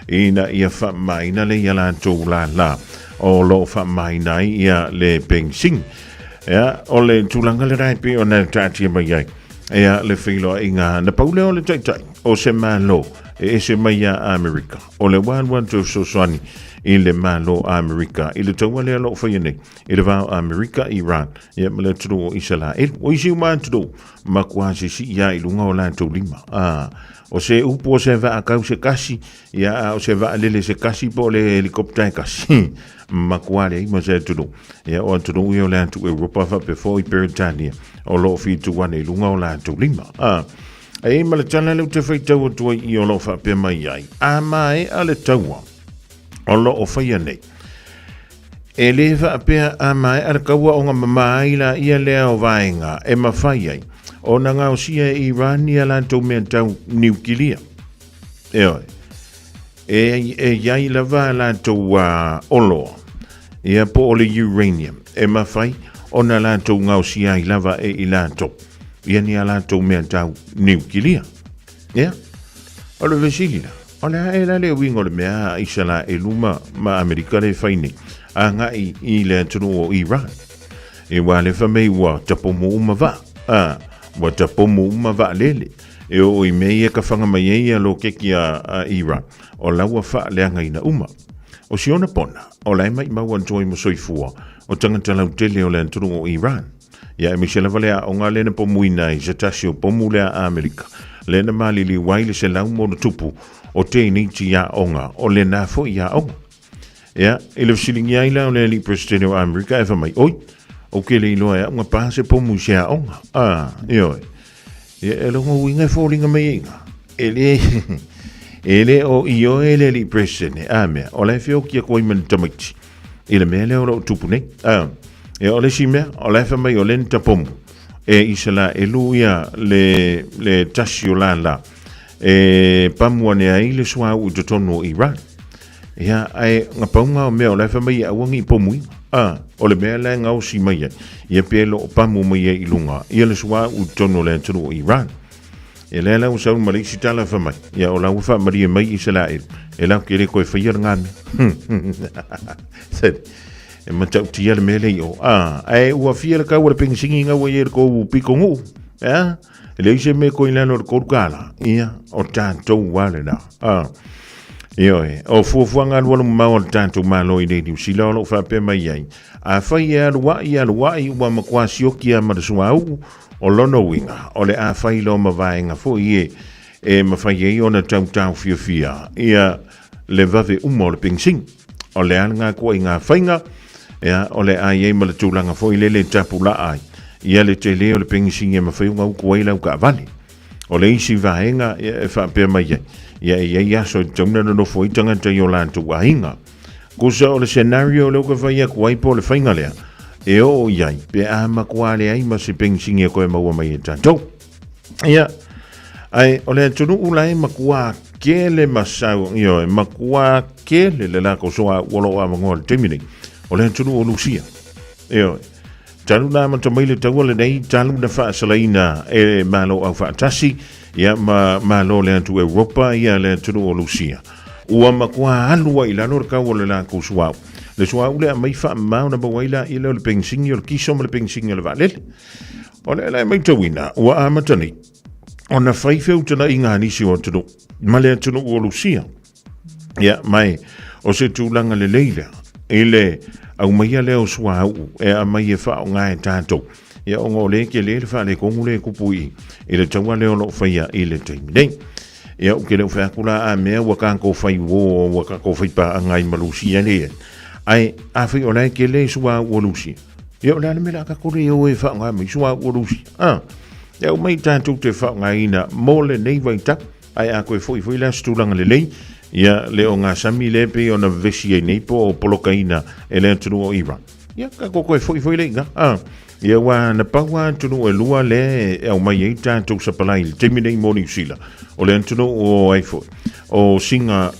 ina ia faamamaina lea i a latou lālā o lo o faamamaina ai ia le penisini. Ia, o le tulaga lena e pei ona taatia mai ai ia le feiloaiga na pau lea o le taitai o se Malo e ese mai iā Amerika. O le ua alu atu e fesoasoani i le Malo o Amerika i le taua lea o lo o faia nei i le va o Amerika, Iran, ia ma le atunuu o Isalaelu. O isi uma atunuu, matua sisii lava i luga o latou lima. A, o se upu o se vaakau se kasi, ia a o se vaalele se kasi po o le helikopta e kasi, matua leai ma se atunuu. Ia o atunuu ia o le atu Europa faapea foi Peretania o lo o fitu ane i luga o latou lima. A, e ma le tala lea ou te faitau atu ai i o lo o faapea mai ai, a maea le taua o lo o faia nei, E le faapea a maea le kaua o mamā ai la ia lea o vaega e mafai ai ona gaosia e Iran ia latou mea tau niukilia. E oe, e, e iai lava a latou oloa, ia po o le uranium, e mafai ona latou gaosia ai lava e i latou ia ni a latou mea tau niukilia. Ia, o le fesili la, O le a ea la le uiga o le mea a Isalaelu ma, ma Amerika le fai nei, agai i le atunuu o Iran? E ua le fa mei ua tapomu uma vaa, a, ua tapomu uma vaalele. E oo i mea ia ka fanga mai ai ia lokeki a, a Iran, o la ua faaleagaina uma. O si ona pona, o la e maimau atu ai ma soifua o tagata lautele o le atunuu o Iran. Ia aemaise lava le aoga lea na pomuina ai se tasi o pomu lea a Amerika, lea na maliliu ai le 100+ o teineiti aoga o lena foi aoga. Ia, i le fesiligia ai la o le alii Peresetene o Amerika e fai mai, Oi, ou ke le iloa e au ga pa se pomu i se aoga. A, ioe. Ia, e lona uiga e foliga mai ai iga. E le, e le o ioe le alii Peresetene, a mea, o la e feoki atu ai ma ni tamaiti i le mea lea o lo o tupu nei. A, ia, o le isi mea, o la e fai mai o lea ni tapomu e Isalaelu ia le, le tasi o lālā e pamu ane ai le suauu i totonu o Iran. Ia, ae na pau ngā o mea o la e fai mai e aua ne i pomuina. A, o le mea la e gaosi mai ai, ia pe lo o pamu mai ai i luga, ia le suauu i totonu o le atunuu o Iran. E lea la ua sau ma le isi tala fai mai, ia o la ua faamalie mai Isalaelu, e latou te le toe faia le ngā mea. E matautia le mea lea i o. A, ae ua fia le kau o le penisini ngā ua i e le kou piko nuu. Ea, e leai se mea koe i lalo o le $3. Ia, o tātou lava lena. A. Ioe, o fuafuaga alualumamao a le tatou Malo i nei Niu Sila o lo o faapea mai ai, afai e aluai aluai ua matua sioki lava ma le suauu, o lona uiga, o le a fai loa ma vaega foi e e mafai ai ona tautaofiofia ia le vave uma o le penisini. O le a lena ituaiga faiga, ia, o le a i ai ma le tulaga foi lele e tapulaa ai ia le tele o le penisini e mafai ona utu ai lau taavale. O le isi vaega e faapea mai ai, ia e i ai aso e tatau ona nonofo ai tagata i o latou aiga. Tusa o le scenario lea ua ka fai atu ai po o le faiga lea e oo i ai pe a matua leai ma se penisini e toe maua mai e tatou. Ia, ae o le atunuu la e matua kele ma sau, ioe, matua kele le latou soa ua lo o avanoa i le taimi nei, o le atunuu o Lusia. Ioe. Talu na amata mai le taua lenei, talu na faasalaina e Malo Aufaatasi, ia ma Malo le atu Europa, ia le atunuu o Lusia. Ua matua alu ai i lalo le kau o le latou suauu. Le suauu lea aumai faamamao na maua ai laia lea o le penisini o le kiso ma le penisini o le vaalele. O lea la e matauina, ua amata nei ona fai feutagaiga a nisi o atunuu ma le atunuu o Lusia. Ia, mai o se tulaga lelei lea i le aumaia lea o suauu e aumai e faaaoga e tatou. Ia, ona o lea e tele le faaletonu lea e tupu i i le taua lea o lo o faia i le taimi nei. Ia, ou te le o fai atu la a mea ua tatou fai uo, ua tatou fai paaga ai ma Lusia lea. Ae afai o la e tele suauu o Lusia, ia o le a le mea o le a tatou le o e faaaoga mai suauu o Lusia? A, e aumai tatou te faaaogaina mo lenei vaitau. Ae a toe foi foi la se tulaga lelei, ia le ogasami lea pei ona vevesi ai nei po o polokaina e le atunuu o Iran. Ia, tatou toe foi foi lea i ina. A, ia aua na pau lava atunuu e lua lea e aumai ai tatou sapalai i le taimi nei mo Niu Sila, o le atunuu o ai foi, o Singa,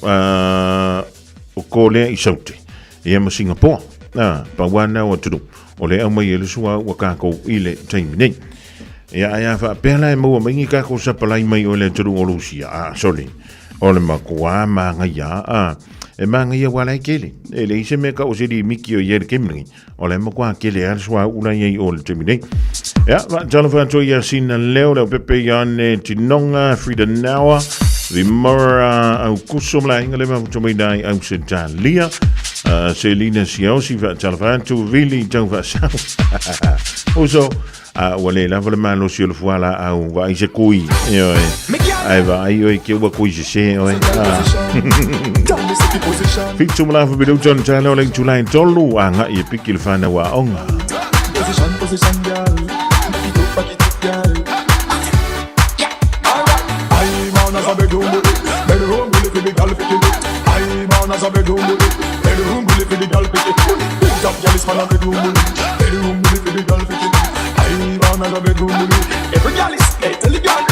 o Kolea i Saute, ia ma Singapoa. A, pau lava na o atunuu o lea e aumai ai le suauu a tatou i le taimi nei. Ia, ae a faapea la e maua mai ni tatou sapalai mai o le atunuu o Lusia, a, sole, o le matua manaia, a, e manaia aua la e tele. E leai se mea tau o se limiti o i ai le taimi lenei, o la e matua tele lava le suauu la e i ai i o i le taimi nei. Ia, faatalofa atu ia Sina Leo, Leaupepe Ioane Tinoga, Frida Nawa, Vimora Aukuso ma le aiga le mafuta mai na i Ausetalia, Selina Siaosi, faatalofa atu, Vili Taufaasau. Uso, a ua le lava le malosi o le fualaau, vaai se kui, ioe. Ae vaai oe ke ua kui sese oe. Fitu ma lafa minuta ona tala o le itula e tolu, agai e piki le whanau aoga. Position, position, girl. Pick up, back it up, girl. I'm on as a bedroom bully. Bedroom bully for the girl picking it. I'm on as a bedroom bully. Bedroom bully for the girl picking it. Big top girl is man a bedroom bully. Bedroom bully for the girl picking it. I'm on as a bedroom bully. Every girl is, hey, tell the girl.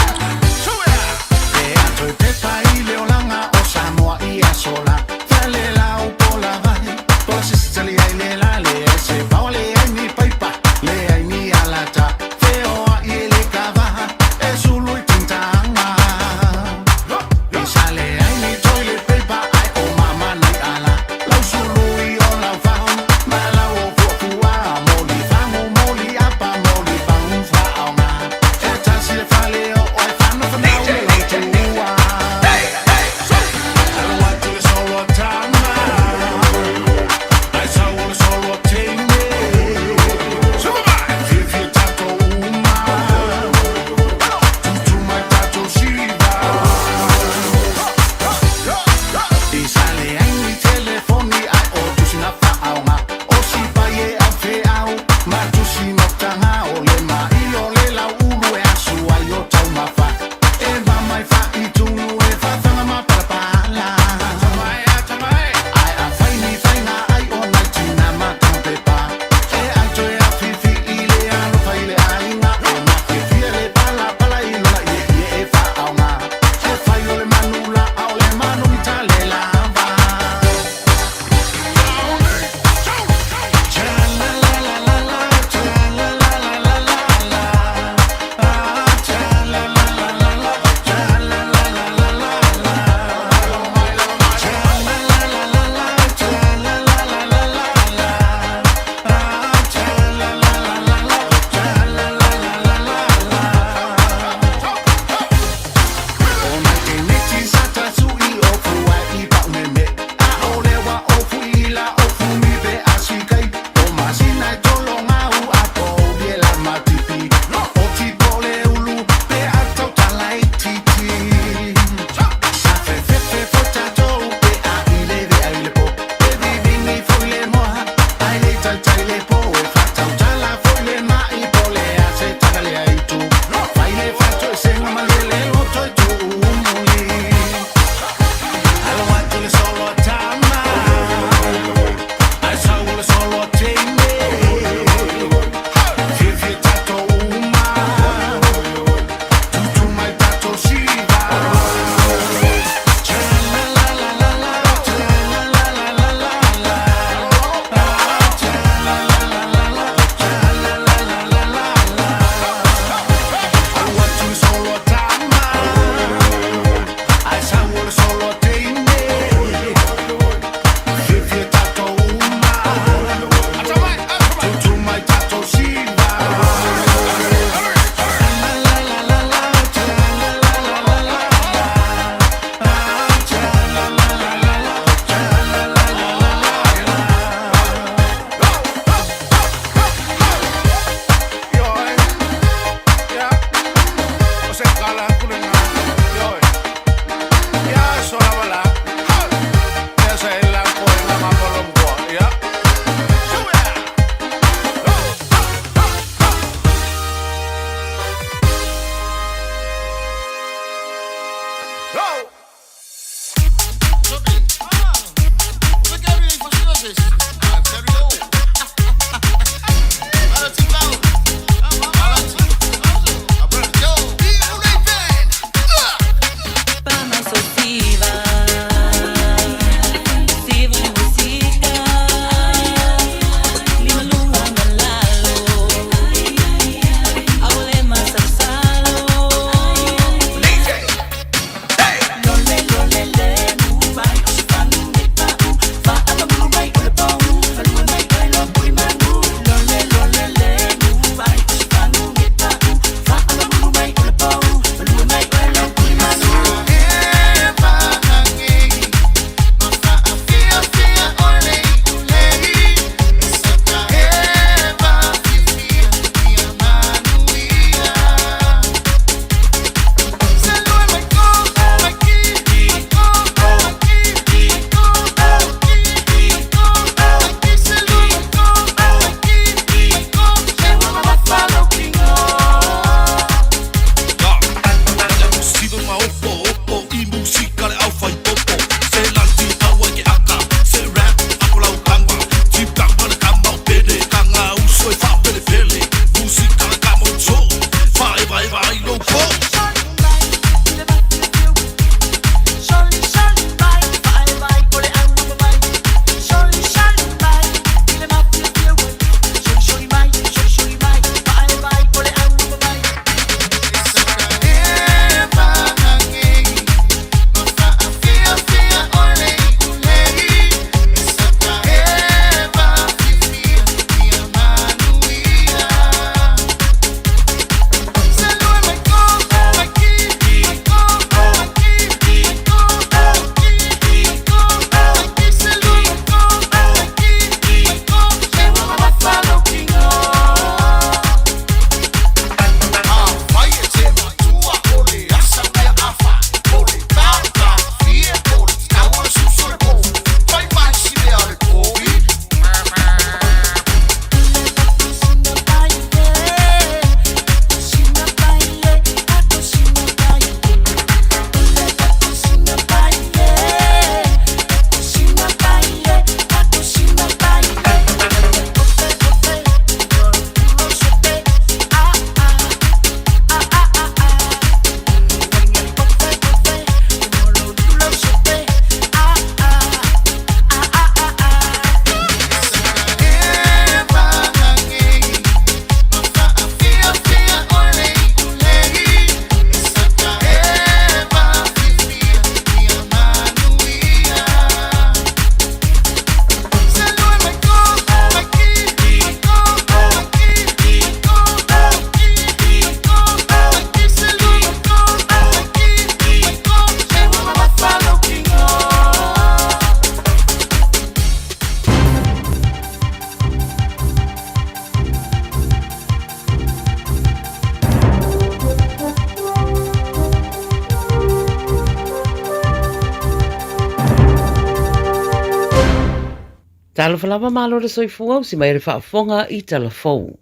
Talofa lava malo le soifua o si mai le faafofoga i tala fou.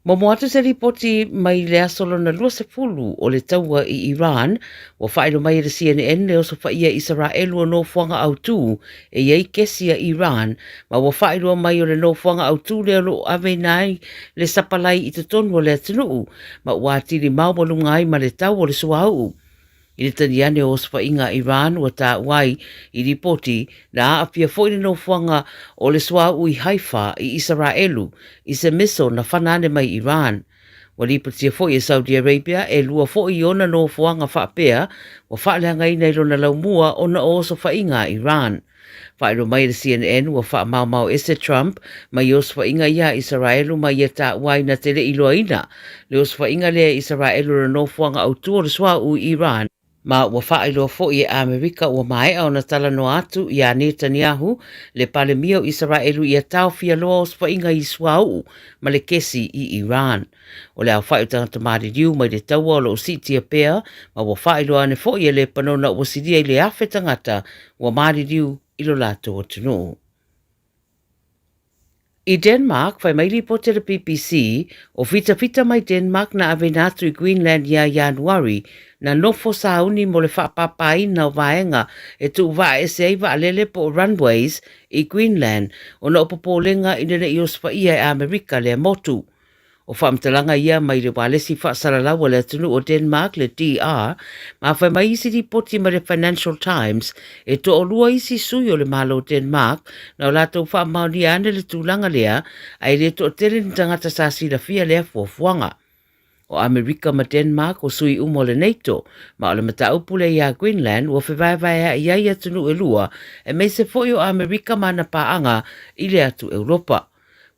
Momo atu se lipoti mai le aso lona 20 o le taua i Iran, ua faailoa mai e le CNN le osofaia Isaraelu o nofoaga autū e i ai kesi a Iran, ma ua faailoa mai o le nofoaga autū lea o lo o aveina ai le sapalai i totonu o le atunuu, ma ua atili maualuga ai ma le tau o le suauu. I le tali ane o osofaiga a Iran ua taua ai i lipoti na aafia foi le nofoaga o le suauu i Haifa i Isaraelu i se missile na fana ane mai Iran. Ua lipotia foi e Saudi Arabia e lua foi ona nofoaga faapea ua faaleagaina i lona laumua ona o osofaiga a Iran. Faailoa mai e le CNN ua faamaomao ese Trump mai osofaiga ia Isaraelu ma ia taua ai na te le iloaina le osofaiga lea e Isaraelu o le nofoaga autū o le suauu i Iran, ma ua faailoa foi e Amerika ua maea ona talanoa atu iā Netanyahu, le Palemia o Isaraelu ia taofia loa osofaiga i suauu ma le kesi i Iran. O le aofai o tagata maliliu mai le taua o lo o siitia pea ma ua faailoa ane foi e Lepanona ua silia i le 1,000 tagata ua maliliu i lo latou atunuu. I Denmark, fai mai lipoti a le BBC, o fitafita mai Denmark na aveina atu i Greenland ia Ianuari, na nofo sauni mo le faapāpāina o vaega e tuuvaa ese ai vaalele po o runways i Greenland ona o popolega ina ne i osofaia e Amerika lea motu. O faamatalaga ia mai le ualesi faasalalau a le atunuu o Denmark, le DR, ma fai mai isi lipoti mai le Financial Times, e toalua isi sui o le Malo o Denmark na o latou faamaonia ane le tulaga lea, ae le toatele ni tagata sa silafia lea fuafuaga. O Amerika ma Denmark o sui uma o le NATO, ma o le mataupu lea iā Greenland ua fevaevaea'i ai atunuu e lua, aemaise foi o Amerika ma ana paaga i le atu Europa.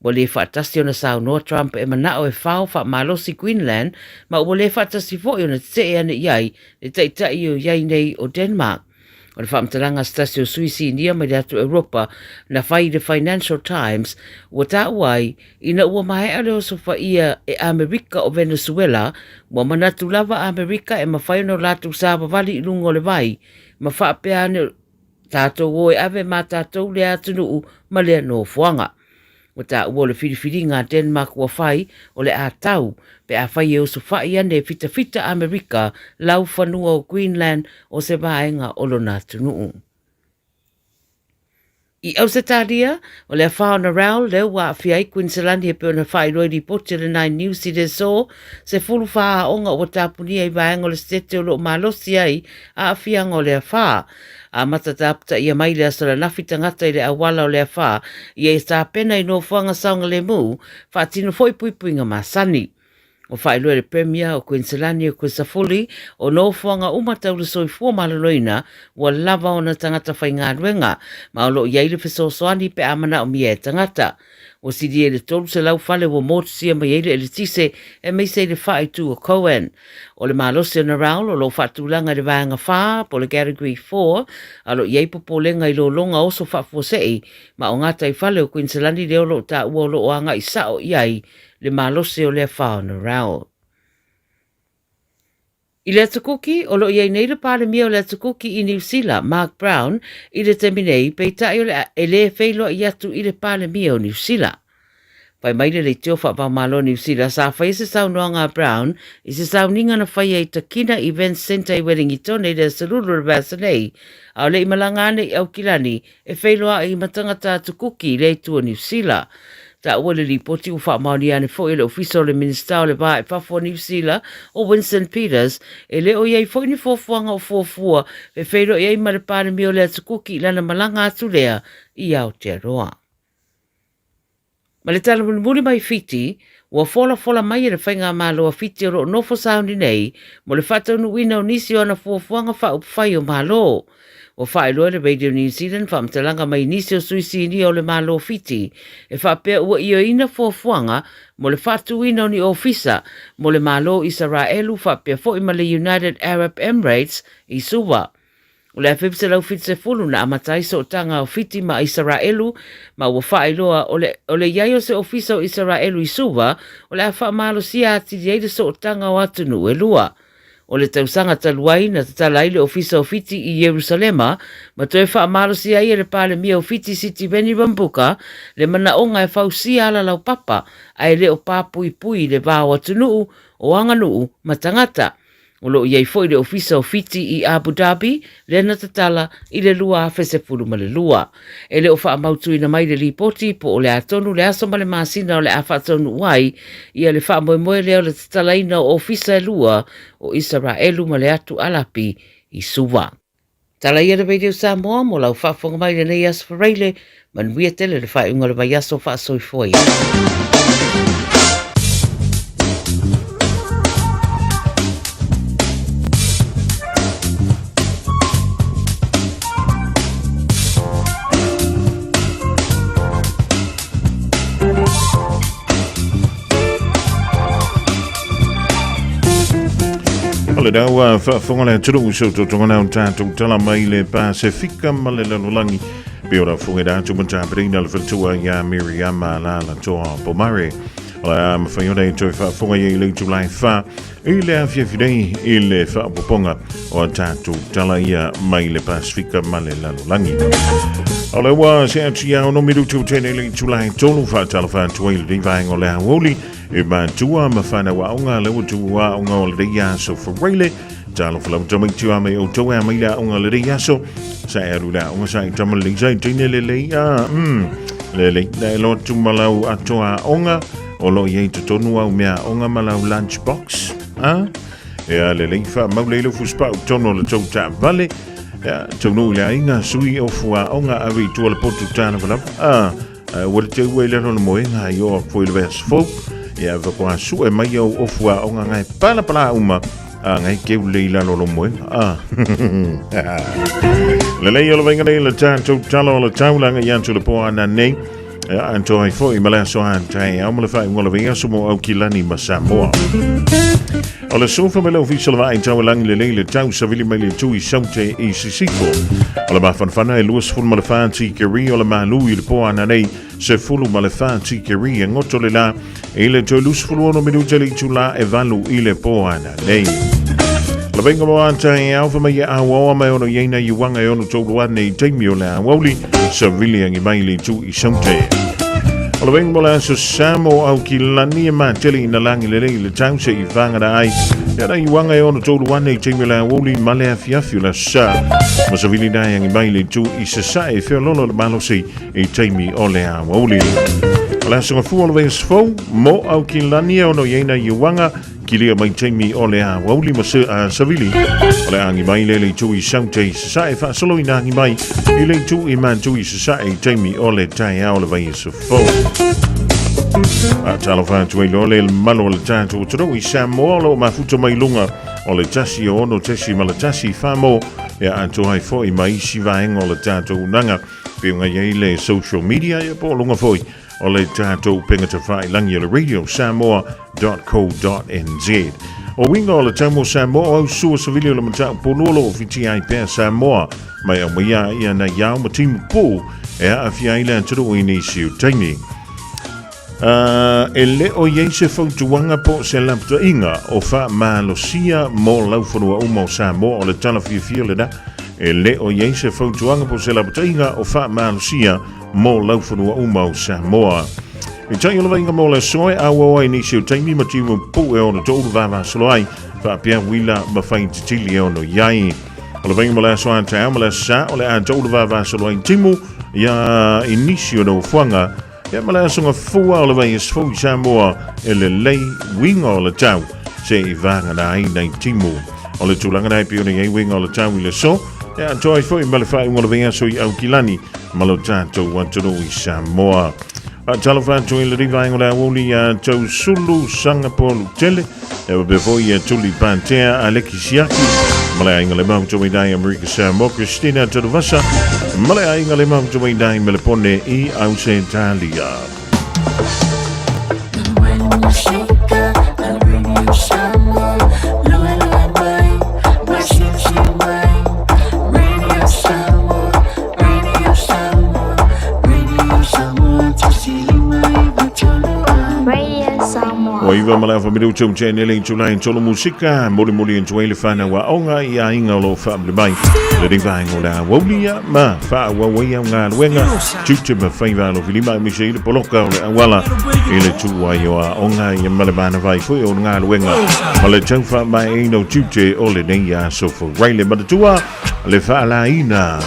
Ua le faatasi ona saunoa Trump e manao e fao faamalosi Greenland ma ua le faatasi foi ona tetee ane i ai le taitai o i ai nei o Denmark. O le faamatalaga a se tasi o sui sinia mai le atu Europa na fai i le Financial Times ua taua ai ina ua maea le osofaia e Amerika o Venezuela, ua manatu lava Amerika e mafai ona latou savavali i luga o le vai ma faapea ane Tatou o e ave mā tatou lea atunuu ma lea nofoaga. Ua taua o le filifiliga a Denmark ua fai, o le a tau, pe afai e osofa'i ane e fitafita Amerika laufanua o Greenland o se vaega o lona atunuu. I Ausetalia, o le afa o Narelle lea ua aafia ai Kuiniselani e pei ona faailoa i lipoti a le Nine News i le aso, 14 aoga ua tapunia i vaega o le setete o lo o malosi ai aafiaga o le afa. Amata taputaia mai le aso lanafi tagata i le auala o le afa ia i tapena i nofoaga saogalemu, faatino foi puipuiga masani. Ua faailoa e le Premier o Kuiniselani o Chris Foley o nofoaga uma tau le soifua maloloina ua lava ona tagata faigaluega ma o lo o i ai le fesoasoani pe a manaomia e tagata. Ua silia i le 300 fale ua motusia mai ai le eletise aemaise i le faaitu o Coen. O le malosi o Narelle o lo o faatulaga i le vaega 4 po o le Category 4 a o lo o i ai popolega i lologa oso faafuasei ma o gataifale o Kuiniselani lea o lo o taua o lo o agai sao i ai le malosi o le afa o Narelle. I le Atu Kuki, o lo o i ai nei le Palemia o le Atu Kuki i Niu Sila, Mark Brown, i le taimi nei, peitai o le e lē feiloai atu i le Palemia o Niu Sila. Fai mai le leitio faavaomalo o Niu Sila sa faia se saunoaga a Brown i se sauniga na faia i Takina Events Centre i Welingitone i le aso Lulu o le vaiaso nei, a o le i malaga ane i Aukilani e feiloai ma tagata atu Kuki i le itu o Niu Sila. Taua le lipoti ua faamaonia ane foi e le Ofisa o le Minisita o le Va i Fafo o Niu Sila, o Winston Peters, e le o i ai foi ni fuafuaga o fuafua e feiloai ai ma le Palemia o le Atu Kuki i lana malaga atu lea i Aotearoa. Ma le tala mulimuli mai Fiti, ua folafola mai e le Faigamalo a Fiti o lo o nofo sauni nei mo le faataunuuina o nisi o ana fuafuaga faaupufai o Malo. Ua faailoa e le Radio New Zealand faamatalaga mai nisi o sui sinia o le Malo o Fiti e faapea ua ioeina fuafuaga mo le faatuina o ni ofisa mo le Malo o Isaraelu faapea foi ma le United Arab Emirates i Suva. O le 1970 na amata ai sootaga o Fiti ma Isaraelu, ma ua faailoa o le, o le i ai o se ofisa o Isaraelu i Suva, o le a faamalosia atili ai le sootaga o atunuu e lua. O le tausaga talu ai na tatala ai le ofisa o Fiti i Ierusalema, ma toe faamalosia ai e le Palemia o Fiti Sitiveni Rabuka le manaoga e fausia ala laupapa ae le o papuipui i le va o atunuu, o aganuu ma tagata. O lo o i ai foi le Ofisa o Fiti i Abu Dhabi, lea na tatala i le 2012. E le o faamautuina mai le lipoti po o le a tonu le aso ma le masina o le a faataunuu ai ia le faamoemoe lea o le tatalaina o ofisa e lua o Isaraelu ma le atu Alapi i Suva. Tala ia le Radio Samoa mo lau faafofoga mai i lenei aso Faraile. Manuia tele le faaiuga o le vaiaso faasoifua ia. O le dau a faafofoga le atunuu i se totoga o tatou tala mai le Pasefika ma le lalolagi. Pei o le afoga i le atu ma tapenaina le faletua ia Miriama Lalatoa Pomare. O le a mafai ona e toe faafofoga i ai i le itula e 4 i le afiafi nei i le faaopoopoga o a tatou tala ia mai le Pasifika ma le lalolagi. O le ua se atu ia ono minutu tene le itula e 3 faatalofa atu ai lenei vaega o le aoauli e matua ma whanau aonga le ua tu aonga o lenei aso Faraile. Talofa lau tamaiti o mai outou e a mai le aonga lenei aso. Sa e alu le aonga sa i tama lelei sa i teine lelei a lelei na e lotu ma lau atoa aonga o lo i ai totonu au mea aonga ma lau lunch box a e a lelei wha mau leilo fuspau tono le tau taavale ia taunuu i le aiga sui ofu aonga ave i tua le potu tana walava a ua le te ua i lalo le moega i o aku i le vaiaso fou ia faatoa sue mai au ofu aoga ngai palapala uma a ngai keu le i lalo lo moega a lelei o le vainga nei le tatou tala o le taulaga i atu le po ana nei Ia, anto ai foi ma le aso a tai au ma le whai ngola vaiaso mo Aukilani ma Samoa. O le sofa me le ofisa le vaai tau langi le lei le tau savili mai le tui saute i sisifo. O le mafanafana e 20 ma le wha tikeri o le malu i le po ana nei se fulu ma le wha tikeri e ngoto le la i le toi 26 minute le itula e valu i le po ana nei. Le venga mo ata e au mai e au aua mai ono ieina i wanga e ono tolu ane i taimi o le awauli sa vili angi mai le tu i saute. O le venga mo le aso Samo au ki lani e matele ina langi le lei le tau se i whanga na ai. Ia na i wanga e ono tolu ane i taimi o le awauli ma le afiafi o le sa. Ma sa vili nai angi mai le tu i sasae e wheololo le malosi i taimi o le awauli. O le aso ngafua o le venga sfou mo au ki lani e ono ieina i wanga Kilia mai taimi o le awauli ma savili o le agi mai le le itu i saute i sasae faasolo ina agi mai i le itu i matu i sasae i taimi o le taeao o le vaiaso fou. A talofa atu ai loa le malo o le tatou atunuu i Samoa o lo o mafuta mai luga o le tasi o ono tesi ma le tasi whamo e atoa ai foi ma isi vaega o le tatou unaga pei ona i ai le social media ia po o luga foi o le tatou upega tafailangi o le Radio Samoa.co.nz. O uiga o le tau mo Samoa o au sua savili o le mataupu polua o lo o fitia ai pea Samoa mai aumaia ia nai ao ma timu pū e aafia ai le atunuu i nisi o taimi. E le o i ai se fautuaga po o se lapataiga o faamalosia mo laufanua uma o Samoa o le tala fiafia lena. E le o i ai se fautuaga po o se lapataiga o faamalosia mo laufanua uma o Samoa. I tai o le vaiga mo le aso e auau ai nisi o taimi ma timu puu e ono toulu vavasolo ai, faapea uila ma fai titili e ono i ai. O le vaiga mo le aso a taeao ma le aso sa o le a toulu vavasolo ai timu ia i nisi o nofoaga ia ma le aso gafua o le vaiaso fou i Samoa e lelei uiga o le tau se i vagana ai nai timu. O le tulaga na e pei ona i ai uiga o le tau i le aso e atoa ai foi ma le faaiuga o le vaiaso i Aukilani ma lo tatou atunuu i Samoa. Faatalofa atu i lenei vaega o le aoauli ia Tausulu Sangapolu Tele, e faapea foi ia Tuli Patea Aleki Siaki, ma le aiga le mahuta mai dai Amerika Samoa, Christina Tanuvasa, ma le aiga le mahuta mai dai Melepone i Ausetalia. Ua iva ma le afa minuti o tene le itula e tolo musika, molimoli atu ai le whanau aoga i aiga o lo o faamuli mai. Lenei vaega o le aoauli ma faaauau ai au galuega, tiute ma faiva alofilima aemaise ai le poloka o le auala i le tuu ai o aoga ia ma le manava ai foi o galuega ma le tau faamaeaina o tiute o lenei aso Faraile. Manatua le faalaina.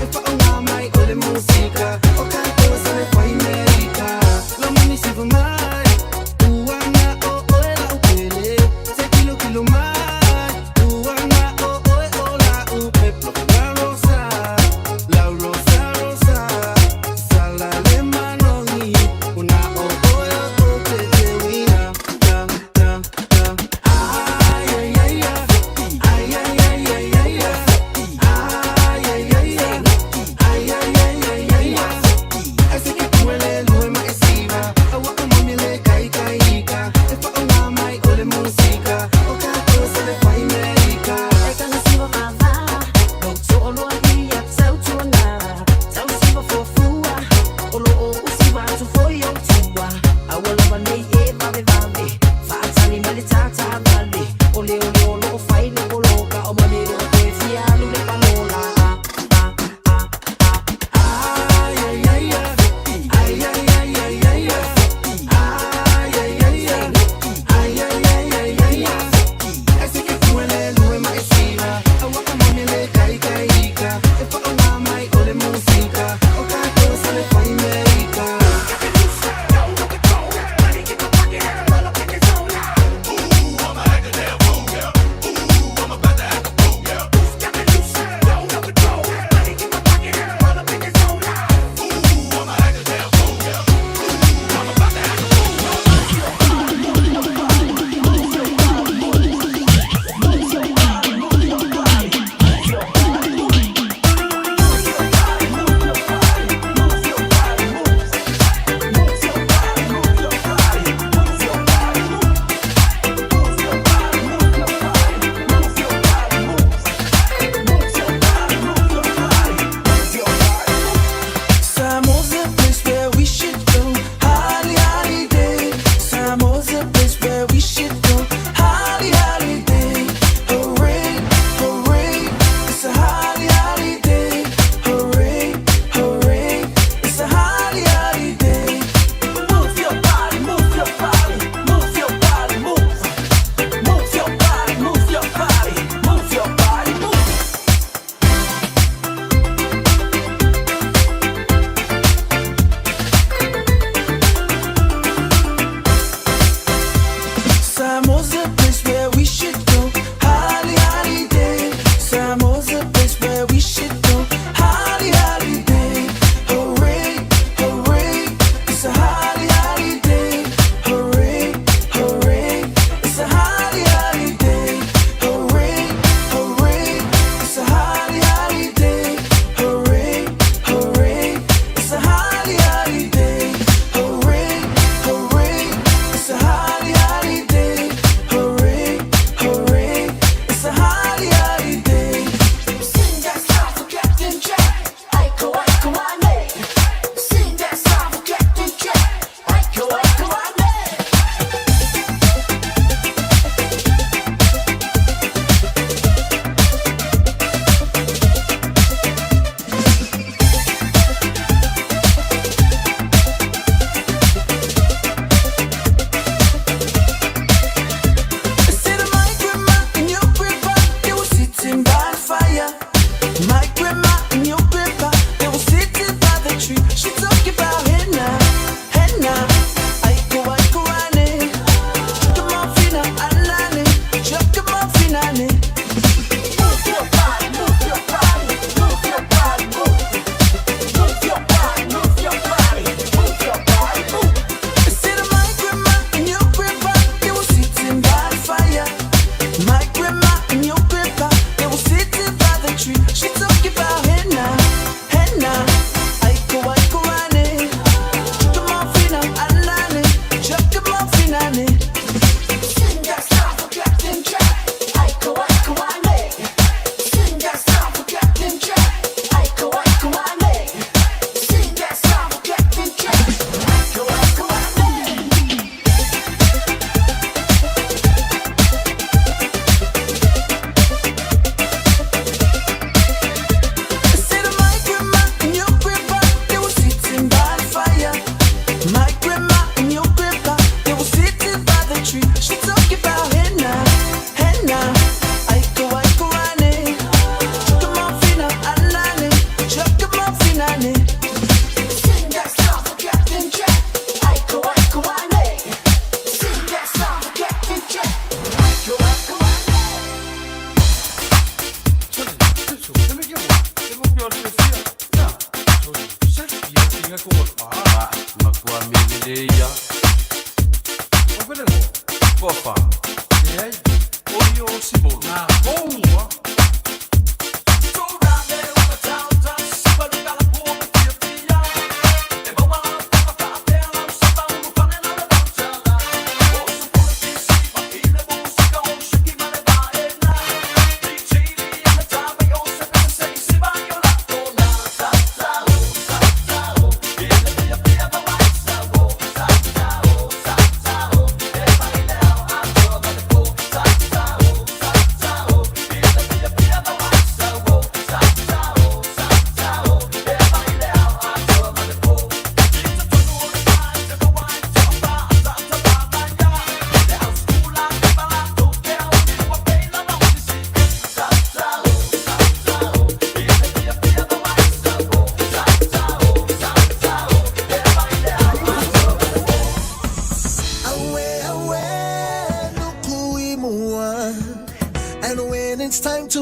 If I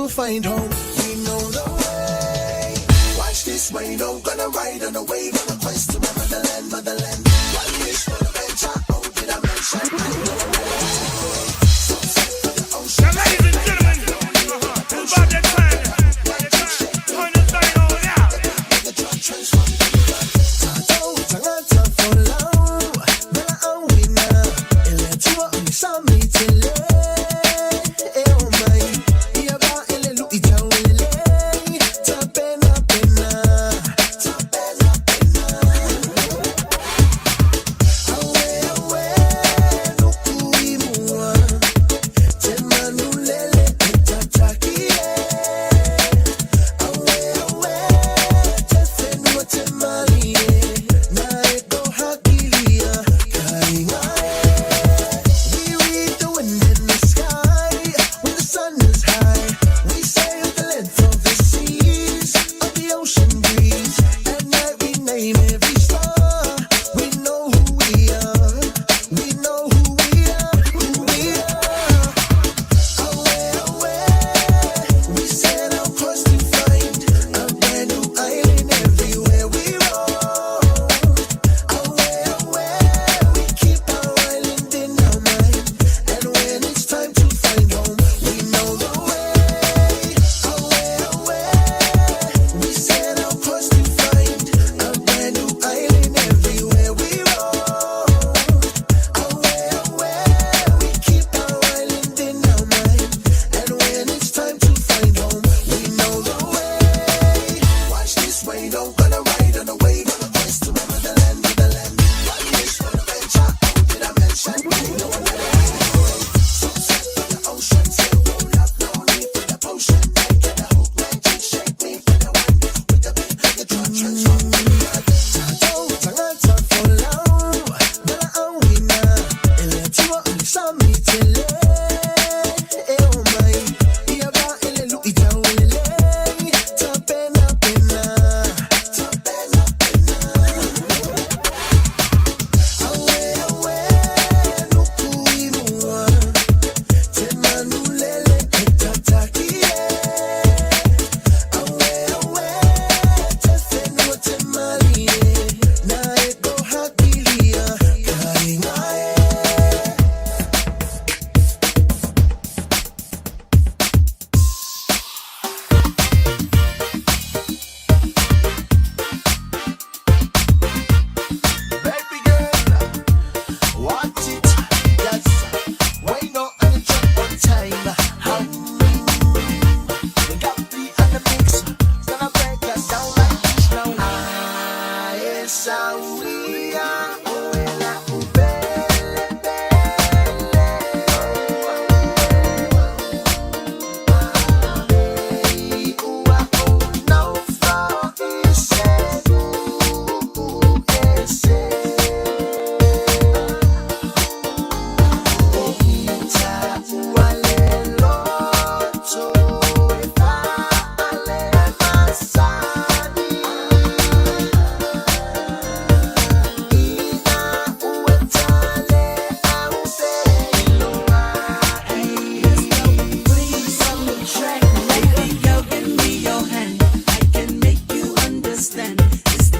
Find home, we know the way. Watch this way, no gonna ride on a wave on a quest to my motherland, motherland. One wish for adventure, oh did I mention? I know Now, ladies and gentlemen, it's about that time. Turn this thing on out.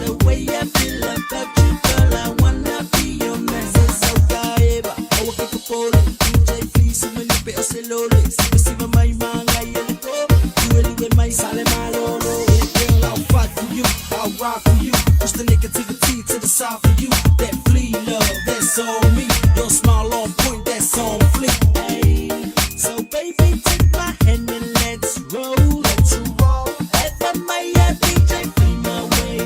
The way I feel about you, girl, I wanna be your man. Saukaiba, awa ke kapole, DJ Flea, sumalipe o selole, siba mai manga yeliko, dueliwe mai sale malolo. Yeah, girl, I'll fight for you, I'll ride for you, push the negativity to the side for you. That flea love, that's on me. Your smile on point, that's on fleek. Hey, so baby, take my hand and let's roll. Let's roll. Ever my DJ Flea my way.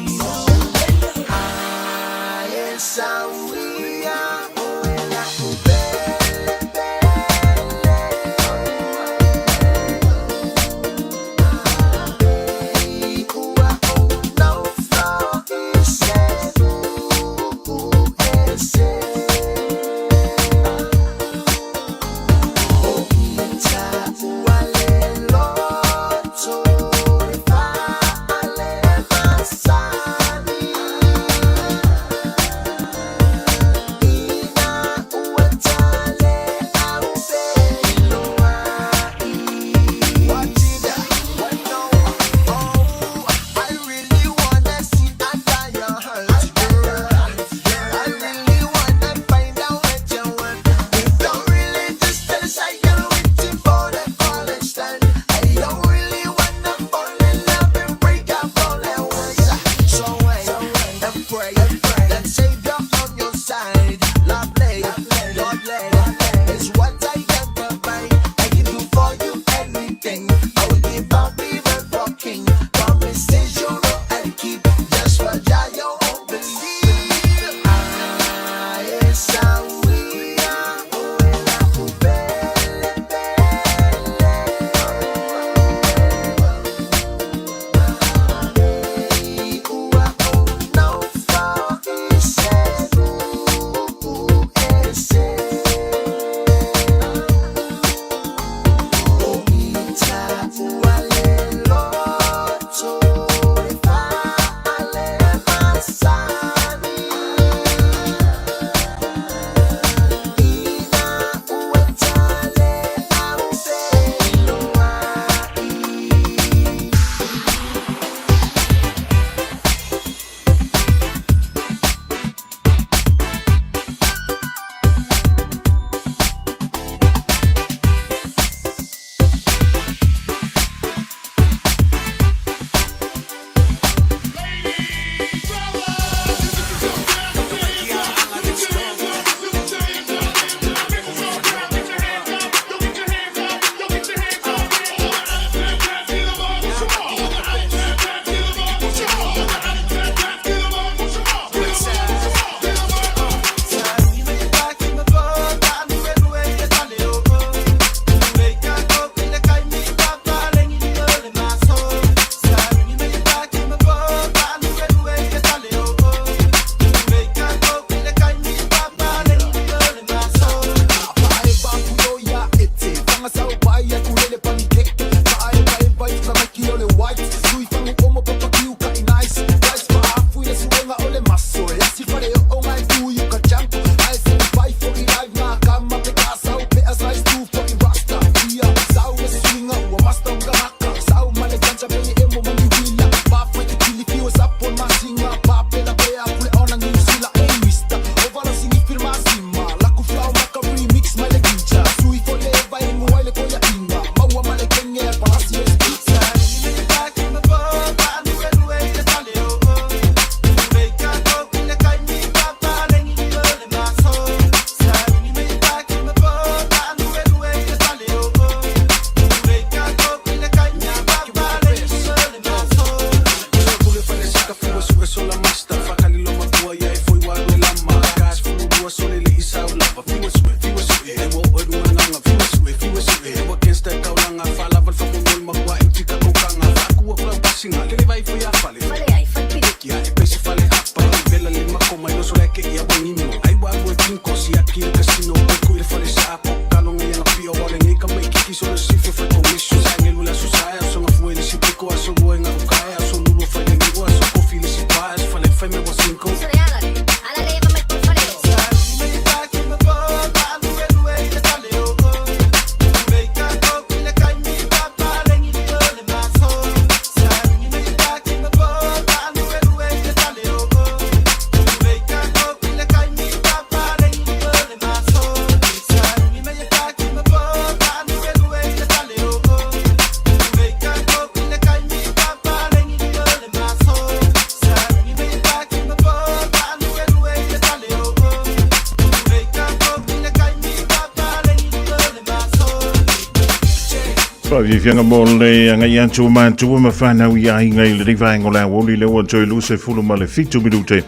Faafiafiaga mo le agai atu o matua ma fanau i aiga i lenei vaega o le aoauli lea ua toe 27 minute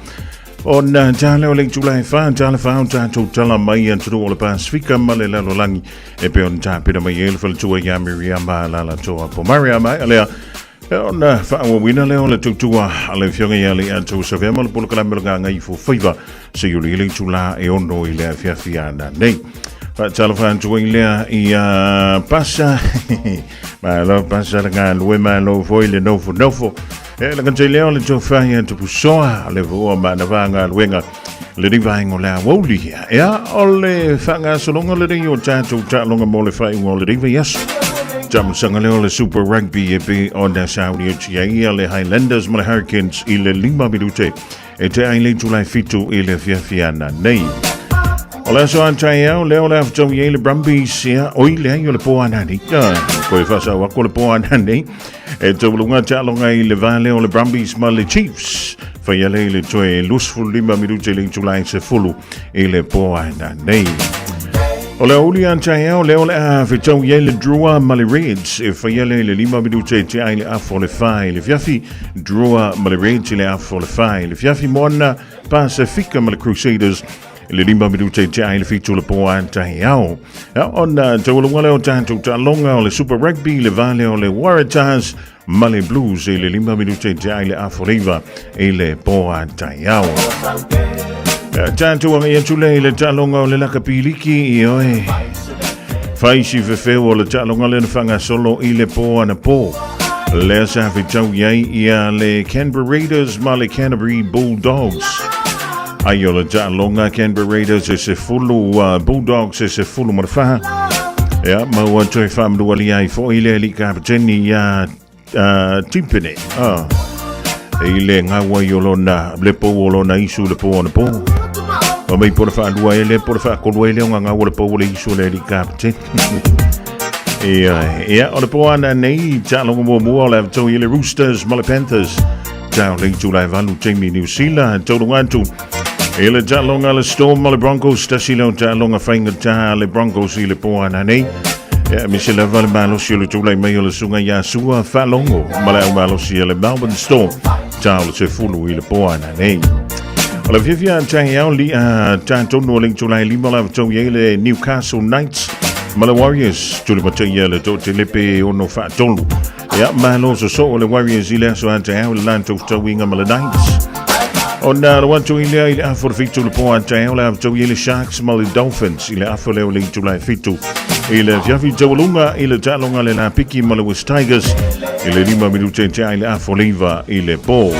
ona tala o le itula e fa tala fa o tatou tala mai atunuu o le Pasifika ma le lalolagi e pei ona tapena mai ai le faletua ia Miriama Lalatoa Pomare mai alea e ona faaauauina lea o le tautua a le afioga ia Leiato Savea ma le polokalame o le Gagaifo Faiva seia uli i le itula e 6 i le afiafi ana nei. Faatalofa atu ai lea i a Pasa. Malo Pasa le galue, malo foi le nofonofo. E la kantai lea o le tofa ia tupusoa le voa ma na vaagaluega lenei vaega o le aoauli. Ea o le faagasologa lenei o tatou taaloga mo le faaiuga o lenei vaiaso. Tamasaga lea o le Super Rugby e pei ona sauni atu ai ia le Highlanders ma le Hurricanes i le 5 minute e tea ai le itula e 7 i le afiafi ana nei. O le aso a taeao lea o le a fetaui ai le Brumbies ia oi leai o le po ananei. Koe faasao aku o le po ananei. E tauluga taaloga i le va lea o le Brumbies ma le Chiefs. Faia lea i le toe 25 minute i le itula e 10 i le po ananei. O le aoauli a taeao lea o le a fetaui ai le Drua ma le Reds. E faia lea i le 5 minute e tea ai le afa o le 4 i le afiafi. Drua ma le Reds i le afa o le 4 i le afiafi. Moana Pasifika ma le Crusaders i le 5 minute e tea ai le 7 o le po a taeao. Ia, ona taualuga lea o tatou taaloga o le Super Rugby i le va lea o le Waratahs ma le Blues i le 5 minute e tea ai le afa o le 9 i le po a taeao. Ia, tatou agai atu lea i le taaloga o le lakapi liki, ioe. Fai si fefeu o le taaloga lea na faagasolo i le po anapo. Lea sa fetau i ai ia le Canberra Raiders ma le Canterbury Bulldogs. Ai o le taaloga Canberra Raiders e 10, Bulldogs e 14. Ia, ma ua toe faamanualia ai foi le alii kapeteni ia Timpene. I le gaua i o lona, le pou o lona isu le po anapo. Ma mai po le faalua e le po le faakolua e le o ngau le pou o le isu o le alii kapeteni. Ia, ia, o le po ana nei, taaloga muamua o le avetaui i le Roosters ma le Panthers. Tau le itula e 8 taimi Niu Sila, tauluga atu. I le taaloga le Storm ma le Broncos, tasi leo taaloga faigata le Broncos i le po ana nei. Ia, aemaise lava le malosi o le tulai mai o le susuga ia Sua Faalogo ma le au malosi a le Melbourne Storm. Tau le 10 i le po ana nei. O le fiafia a taeao li a tatonu o le itula e 5 la vatau i ai le Newcastle Knights ma le Warriors. Tuli mataia le toatelepe ono faatolu. Ia, malo sosoo le Warriors i le aso a taeao i le latou fetauiga ma le Knights. Ona alo atu i lea i le afa o le 7 le po a taeao le fetau i ai le Sharks ma le Dolphins i le afa lea o le itula e 7 i le afiafi taualuga i le taaloga le Lapiki ma le West Tigers i le 5 minute tea i le afa o le 9 i le po.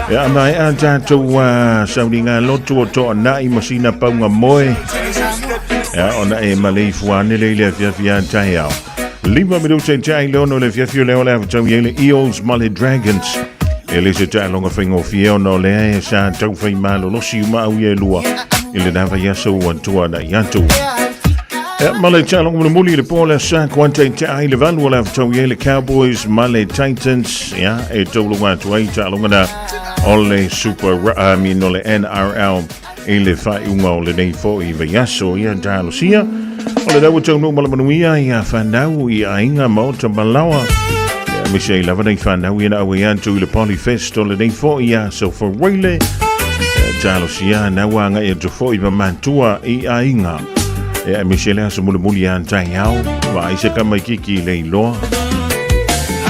Ia, maea tatou sauniga lotu o toanai ma sina paunga moe. Ia, ona e maleifua ane lea i le afiafi a taeao. 5 minute tea i le 6 i le afiafi o lea o le a fetau i ai le Eels ma le Dragons. E le se taaloga faigofie ona o lea e sa taufai malolosi uma au ia e lua i lena vaiaso ua tuanai atu. Ia, ma le taaloga mulimuli i le po le sa kuata i tea i le 8 o le a fetau i ai le Cowboys ma le Titans. Ia, e tauluga atu ai taaloga na o le Super, I mean, o le NRL i le faaiuga o lenei foi vaiaso. Ia, talosia o le ua taunuu ma le manuia ia fanau i aiga maota malaoa. Ia, aemaise ai lava nei fanau ia na auai atu i le Polyfest o lenei foi aso faraile. Ia, talosia na ua agai atu foi ma matua i aiga. Ia, aemaise le aso mulimuli a taeao, vaai se tamaikiki i le iloa.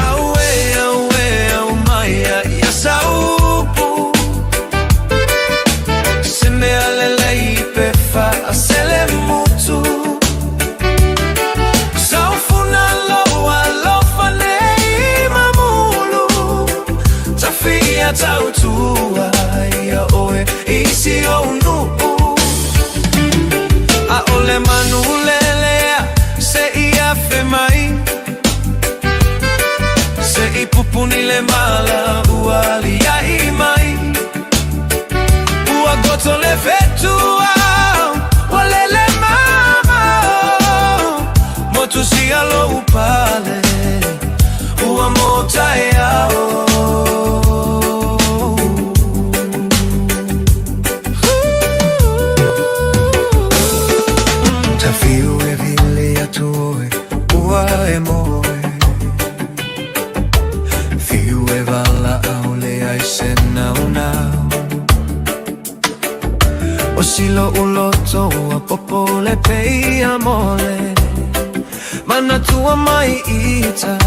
Auē, auē, au mai ia ia saupu. Se mea lelei pe faasele mutu. Saufuna loa alofa nei mamulu. Tafia tautua ia oe i si ou nuu. ʻAʻole manu lelea se i afe mai. Se i pupuni le mala ua aliaʻi mai. Ua goto le fetua ua lele mamao. Motu sia lou pale ua motaeao. Tafiu e vili atu oe ua e moe. O silo uloto ua popo le peia mole Manatua mai ita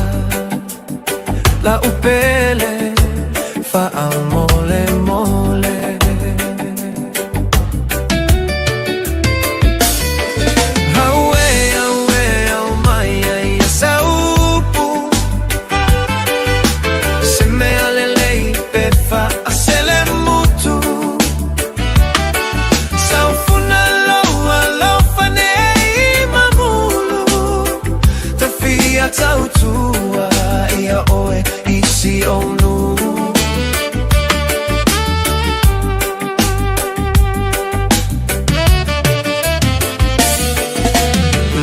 La upele Wha mole mole Aue, aue, au mai ai a saupu Se mea lelei pe fa a sele mutu Saufuna loa lofa nei mamulu Tawhia tautua ia oe i si onu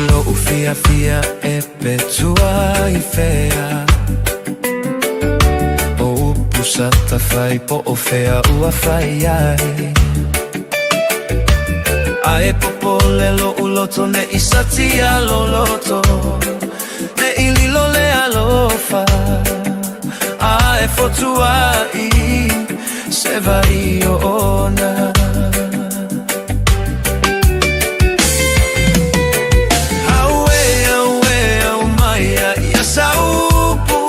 Lo'u fiafia e petua i fea O upu sa tafai po o fea ua fai ai Ae popole lo'u loto ne'i satia loloto Ne'i lilo le alofa Ae fotua'i se vai o ona Aue, aue, au mai a ia saupu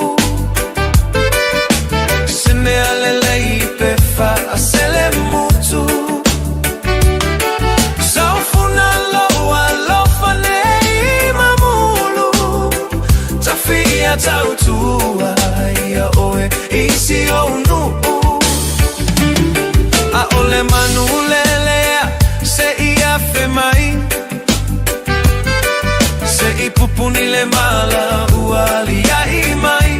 Se mea lelei pe faasele mutu Saufuna loa alofa nei mamulu Tawhia tautua ia oe i si ou nu'u A'ole manu lelea se i afe mai Se i pupuni le mala ua alia'i mai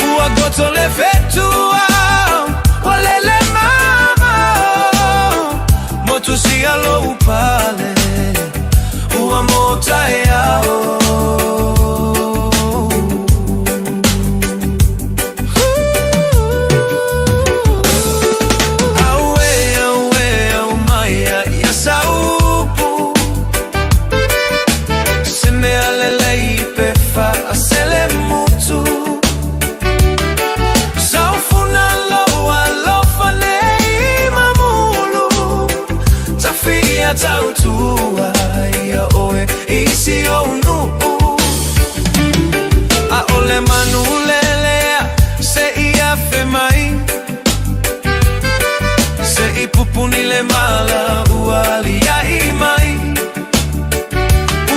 Ua goto le fetua ua lele mamao Motu sia lou pale ua motaeao Aue, aue, au mai a ia saupu Se mea lelei pe faasele mutu Saufuna loa alofa nei mamulu Tawhia tautua ia oe i si ou nu'u A'ole manu lelea se i afe mai Se i pupuni le mala ua alia'i mai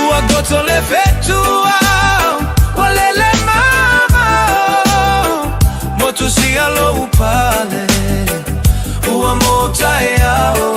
Ua goto le fetua ua lele mamao Motu sia lou pale ua motaeao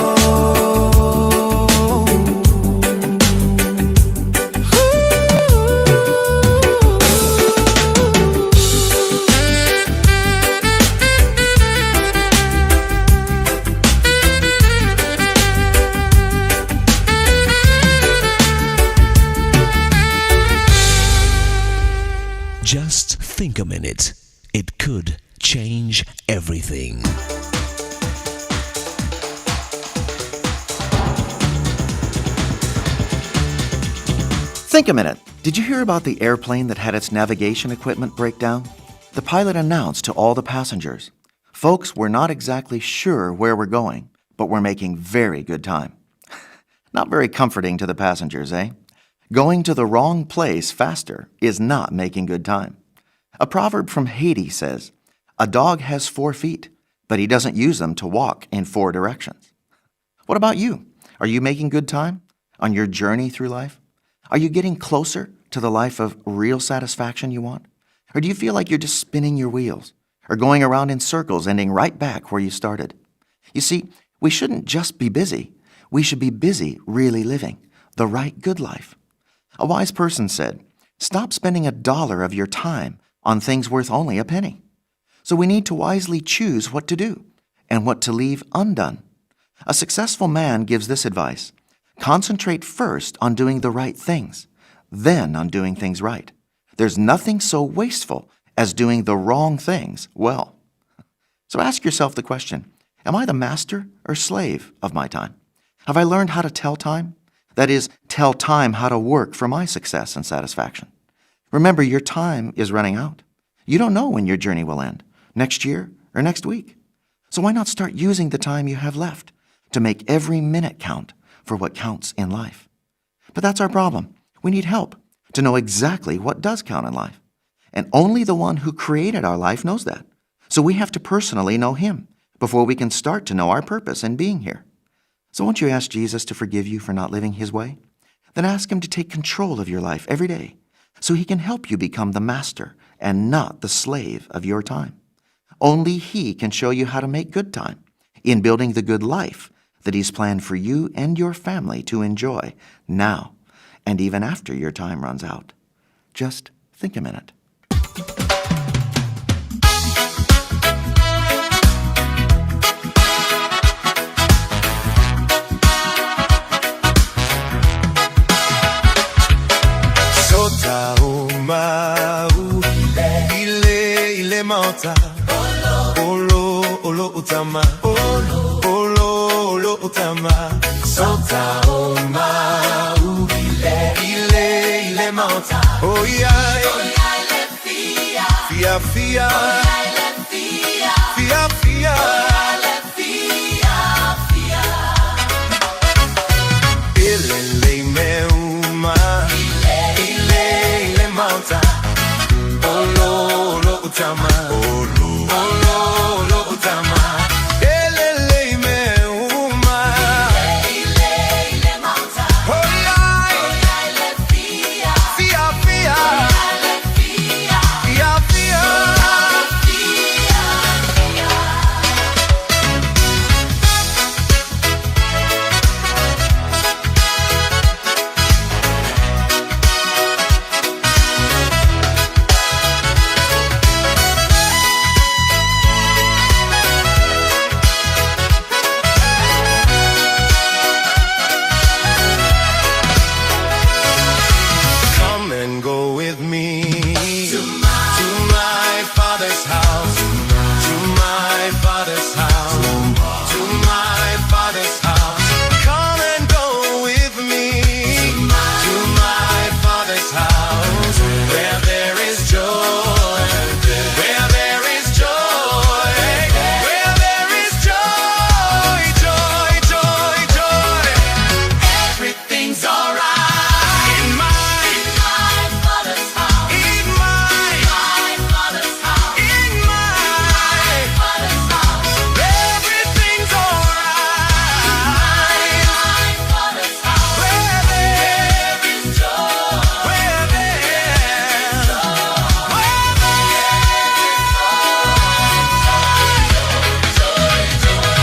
Just think a minute. It could change everything. Think a minute. Did you hear about the airplane that had its navigation equipment break down? The pilot announced to all the passengers Folks, we're not exactly sure where we're going, but we're making very good time. Not very comforting to the passengers, eh? Going to the wrong place faster is not making good time. A proverb from Haiti says, A dog has 4 feet, but he doesn't use them to walk in 4 directions. What about you? Are you making good time on your journey through life? Are you getting closer to the life of real satisfaction you want? Or do you feel like you're just spinning your wheels or going around in circles, ending right back where you started? You see, we shouldn't just be busy. We should be busy really living the right good life. A wise person said, Stop spending $1 of your time on things worth only a penny. So we need to wisely choose what to do and what to leave undone. A successful man gives this advice. Concentrate first on doing the right things, then on doing things right. There's nothing so wasteful as doing the wrong things well. So ask yourself the question, am I the master or slave of my time? Have I learned how to tell time? That is, tell time how to work for my success and satisfaction. Remember, your time is running out. You don't know when your journey will end, next year or next week. So why not start using the time you have left to make every minute count for what counts in life. But that's our problem. We need help to know exactly what does count in life. And only the one who created our life knows that. So we have to personally know him before we can start to know our purpose in being here. So won't you ask Jesus to forgive you for not living his way? Then ask him to take control of your life every day so he can help you become the master and not the slave of your time. Only he can show you how to make good time in building the good life that he's planned for you and your family to enjoy now and even after your time runs out. Just think a minute. Sota o mau Ile ile maota Olo olo utama Olo olo utama Sota o mau Ile ile maota Oh yeah Fia fia Fia fia Ile le me uma Ile ile maota Olo olo utama Olo olo utama Ele le me uma Oh yeah Fia fia Fia fia Come and go with me to my father's house, to my father's house, to my father's house. Come and go with me to my father's house, where there is joy, where there is joy, where there is joy, joy, joy, joy. Everything's alright in my father's house. In my father's house. In my father's house. Everything's alright. In my father's house. Where there is joy. Where there is joy. Where there is joy, joy, joy.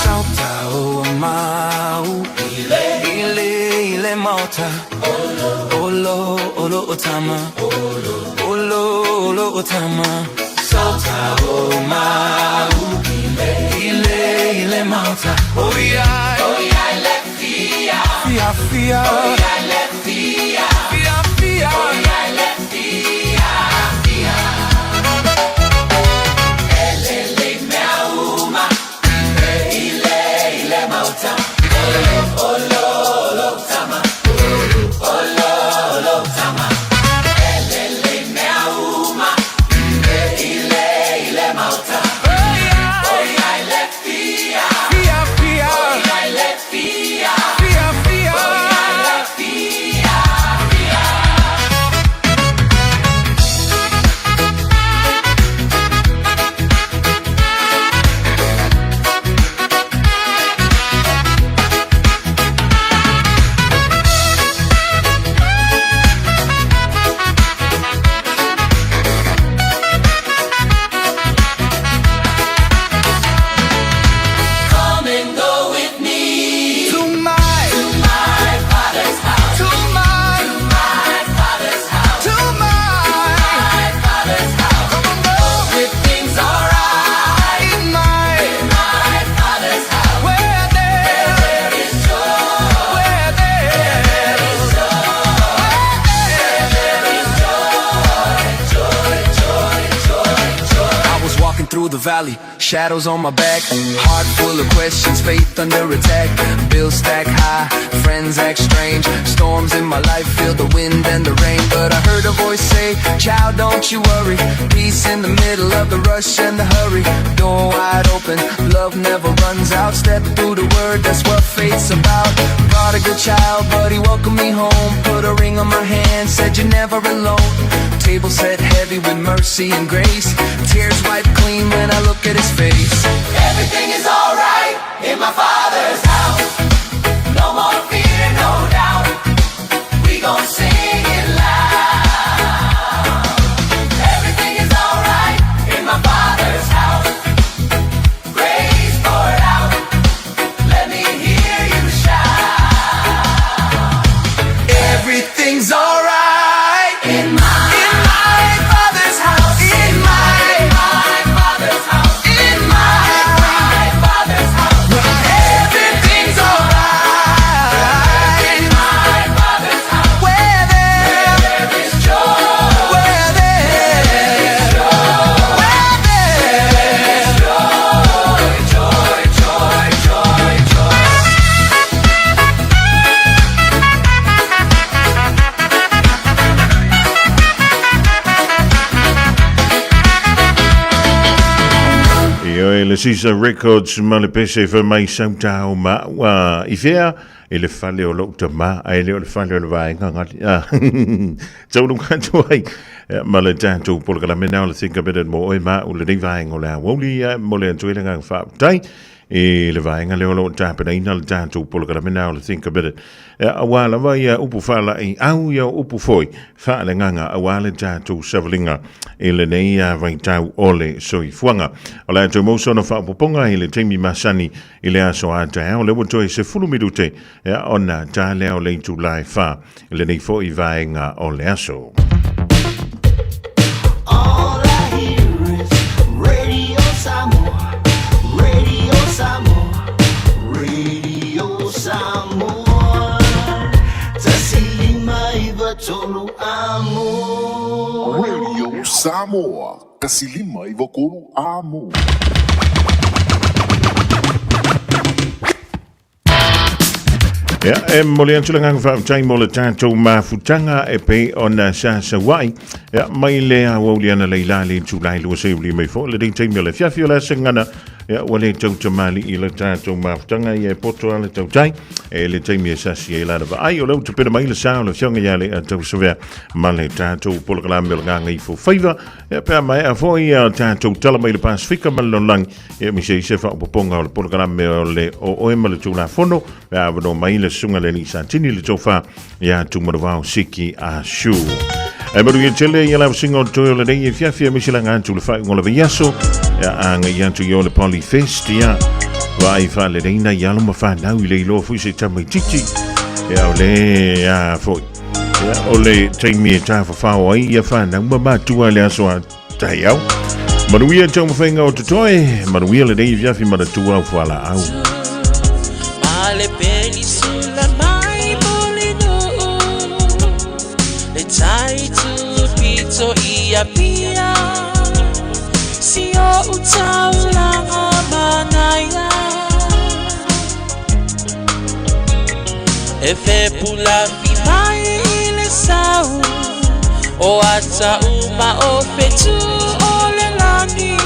Sauta o mau Ile ile mauta Olo olo utama Olo olo utama Sauta o mau Ile ile mauta Oh yeah Oh yeah le fia Fia fia Oh yeah le fia Fia fia Oh yeah le fia fia Elele meauma Ile ile mauta Olo olo tama Olo olo tama Elele meauma Ile ile mauta Oh yeah le fia Fia fia Oh yeah le fia Fia fia Oh yeah le fia fia Come and go with me to my father's house. To my father's house. To my father's house. Come and go. Everything's alright in my father's house. Where there is joy. Where there is joy. Where there is joy. Joy, joy, joy, joy. I was walking through the valley, shadows on my back, heart full of questions, faith under attack. Bills stack high, friends act strange, storms in my life. Feel the wind and the rain, but I heard a voice say, Child, don't you worry. Peace in the middle of the rush and the hurry. Door wide open, love never runs out. Step through the word, that's what faith's about. Prodigal child, but he welcomed me home. Put a ring on my hand, said you're never alone. Table set heavy with mercy and grace. Tears wiped clean when I look at his face. Everything is alright in my Father's house. No more fear, no doubt. We gon' sing it loud. Everything is alright in my Father's house. Grace poured out. Let me hear you shout. Everything's alright in my Father's house. In my Father's house. In my Father's house. Everything's alright in my Father's house. Where there is joy. Where there is joy. Where there is joy. Joy, joy, joy, joy. Ioe le Caesar Records ma le pese fa mai sautao ma ua i fea e le fale o lou tamā ae le o le fale o le vaega gali. Ah, taulu atu ai ma le tatou polokalame na o le Think a Minute mo oe ma o lenei vaega o le aoauli mo le atu ai le agaga faafetai i le vaega lea o lo o tapenaina le tatou polokalame na o le Think a Minute. Auā lava ia upu faala'i au ia upu foi faaleagaga auā le tatou savaliga i lenei vaitau o le soifuaga. O le a toe maua sona faaopoopoga i le taimi masani i le aso a taeao, lea ua toe 10 minute ona ta lea o le itula e 4 i lenei foi vaega o le aso. All I hear is Radio Samoa, Radio Samoa, Radio Samoa. 1.593 amo. Radio Samoa, 1.593 amo. Ia, e momoli atu le agaga faafetai mo le tatou mafutaga e pei ona sa saua'i ia, mai le aoauli analeila le itulai lua seuli mai foi lenei taimi o le afiafi o le aso gana ia, ua le tautamalii le tatou mafutaga ia e poto a le tautai e le taimi e sasi ai lana vaai o lea ua tapena mai le sa o le afioga ia le Tausavea ma le tatou polokalame o le Gagaifo Faiva ia, pe a maea foi ia tatou tala mai le Pasifika ma le lalolagi Ia me se ise faaopoopoga o le polokalame o le o oe ma le Tulafono, pe a avanoa mai le susuga le alii Satini le tofa ia Tumanuvao Siki a Shu. E manuia tele ia lausinga o le toe o lenei afiafi aemaise laga atu le faaiuga o le vaiaso ia agai atu i o le Polyfest ia vaai faaleleina i alo ma fanau i le iloa foi se tamaititi ia o le a foi ia o le taimi e tafafao ai ia fanau ma matua le aso a taeao. Manuia taumafaiga o totoe, manuia lenei afiafi manatua au fualaau. Ma le penisula mai Mulinuu, le tai tupito i Apia, si o'u taulaga manaia. E fepulafi mai i le sau, o ata uma o fetu o le lani.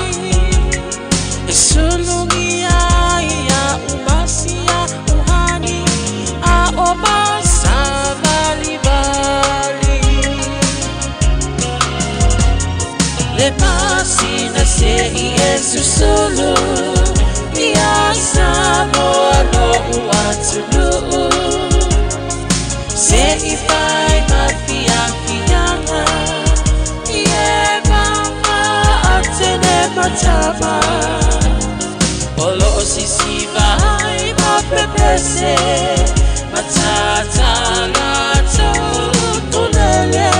E sulugia ia umasia uhani, a o masavalivali. Le masina se i e susulu, ia Samoa lo'u atunuu. Se i fai ma fiafiaga, i e mama atene matama. O lo'o sisiva ai ma pepese, matata latou utulele.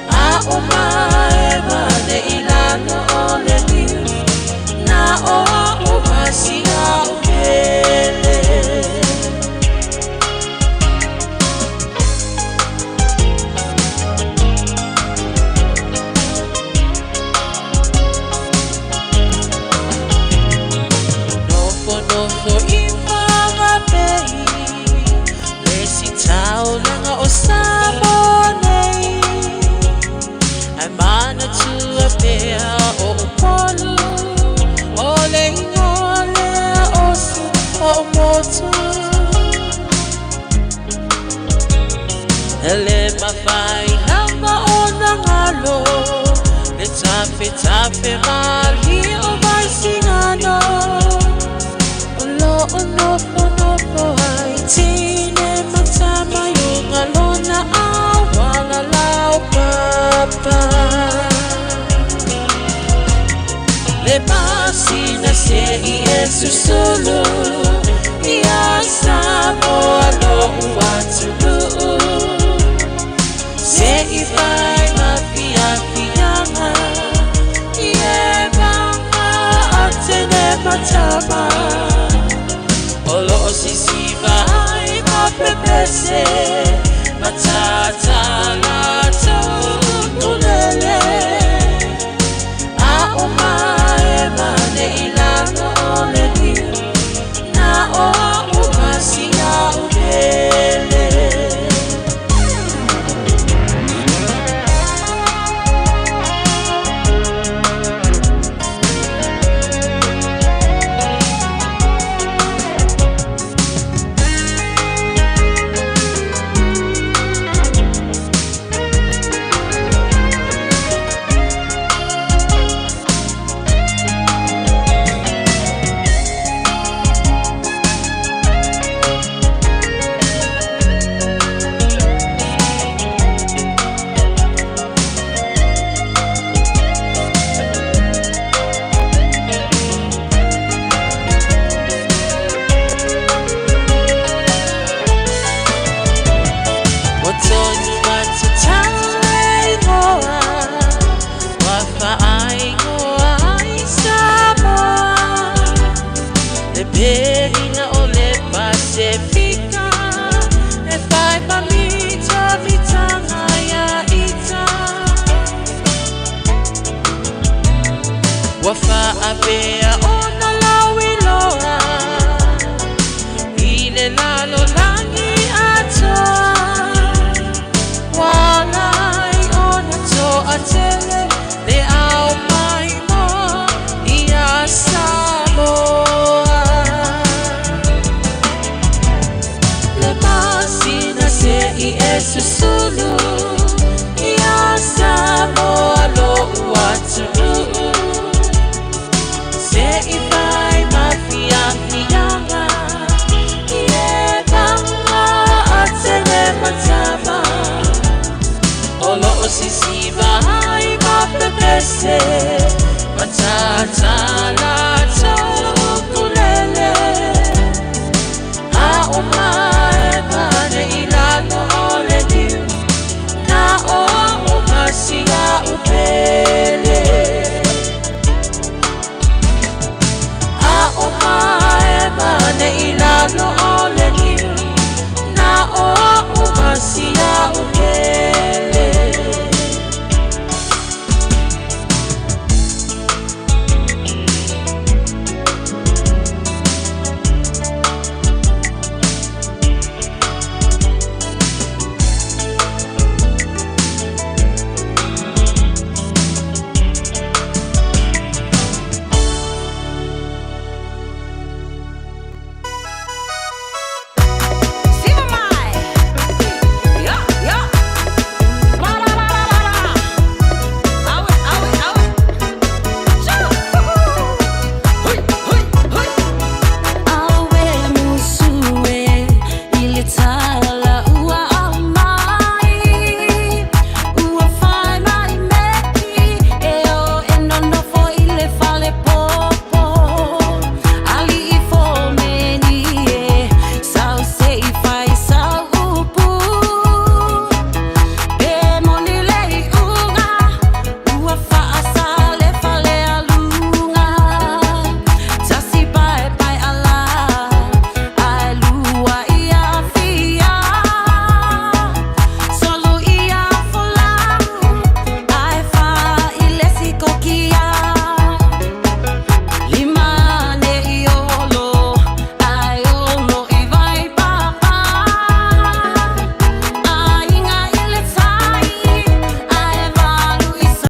A o mae ma le ilalo o le niu, na o a o masia o pele. Nofo nofo i Whangapei, Ele mawhai lava o na ngalo Le tafe tafe mali o vai singano O lo o nofo nofo ai tine matama yo ngalona awala lau papa Le masina se i e susulu Ia Samoa lo uatuluu Se i fai ma fia fianga I e vanga a tene matama O lo o sisiva ai ma pepese Matata la tau A o mae mane i lalo o le niu Na o a umasi a upele. Wa tonu atu tau ingoa Wa whaaingoa ai Samoa Le perina o le Pasifika E whai mamita mitanga ia ita Wa whaapea ona lauiloa I le lalo langi atoa Walai ona toa tele Le au mai mo ia Samoa Le masina se i e susulu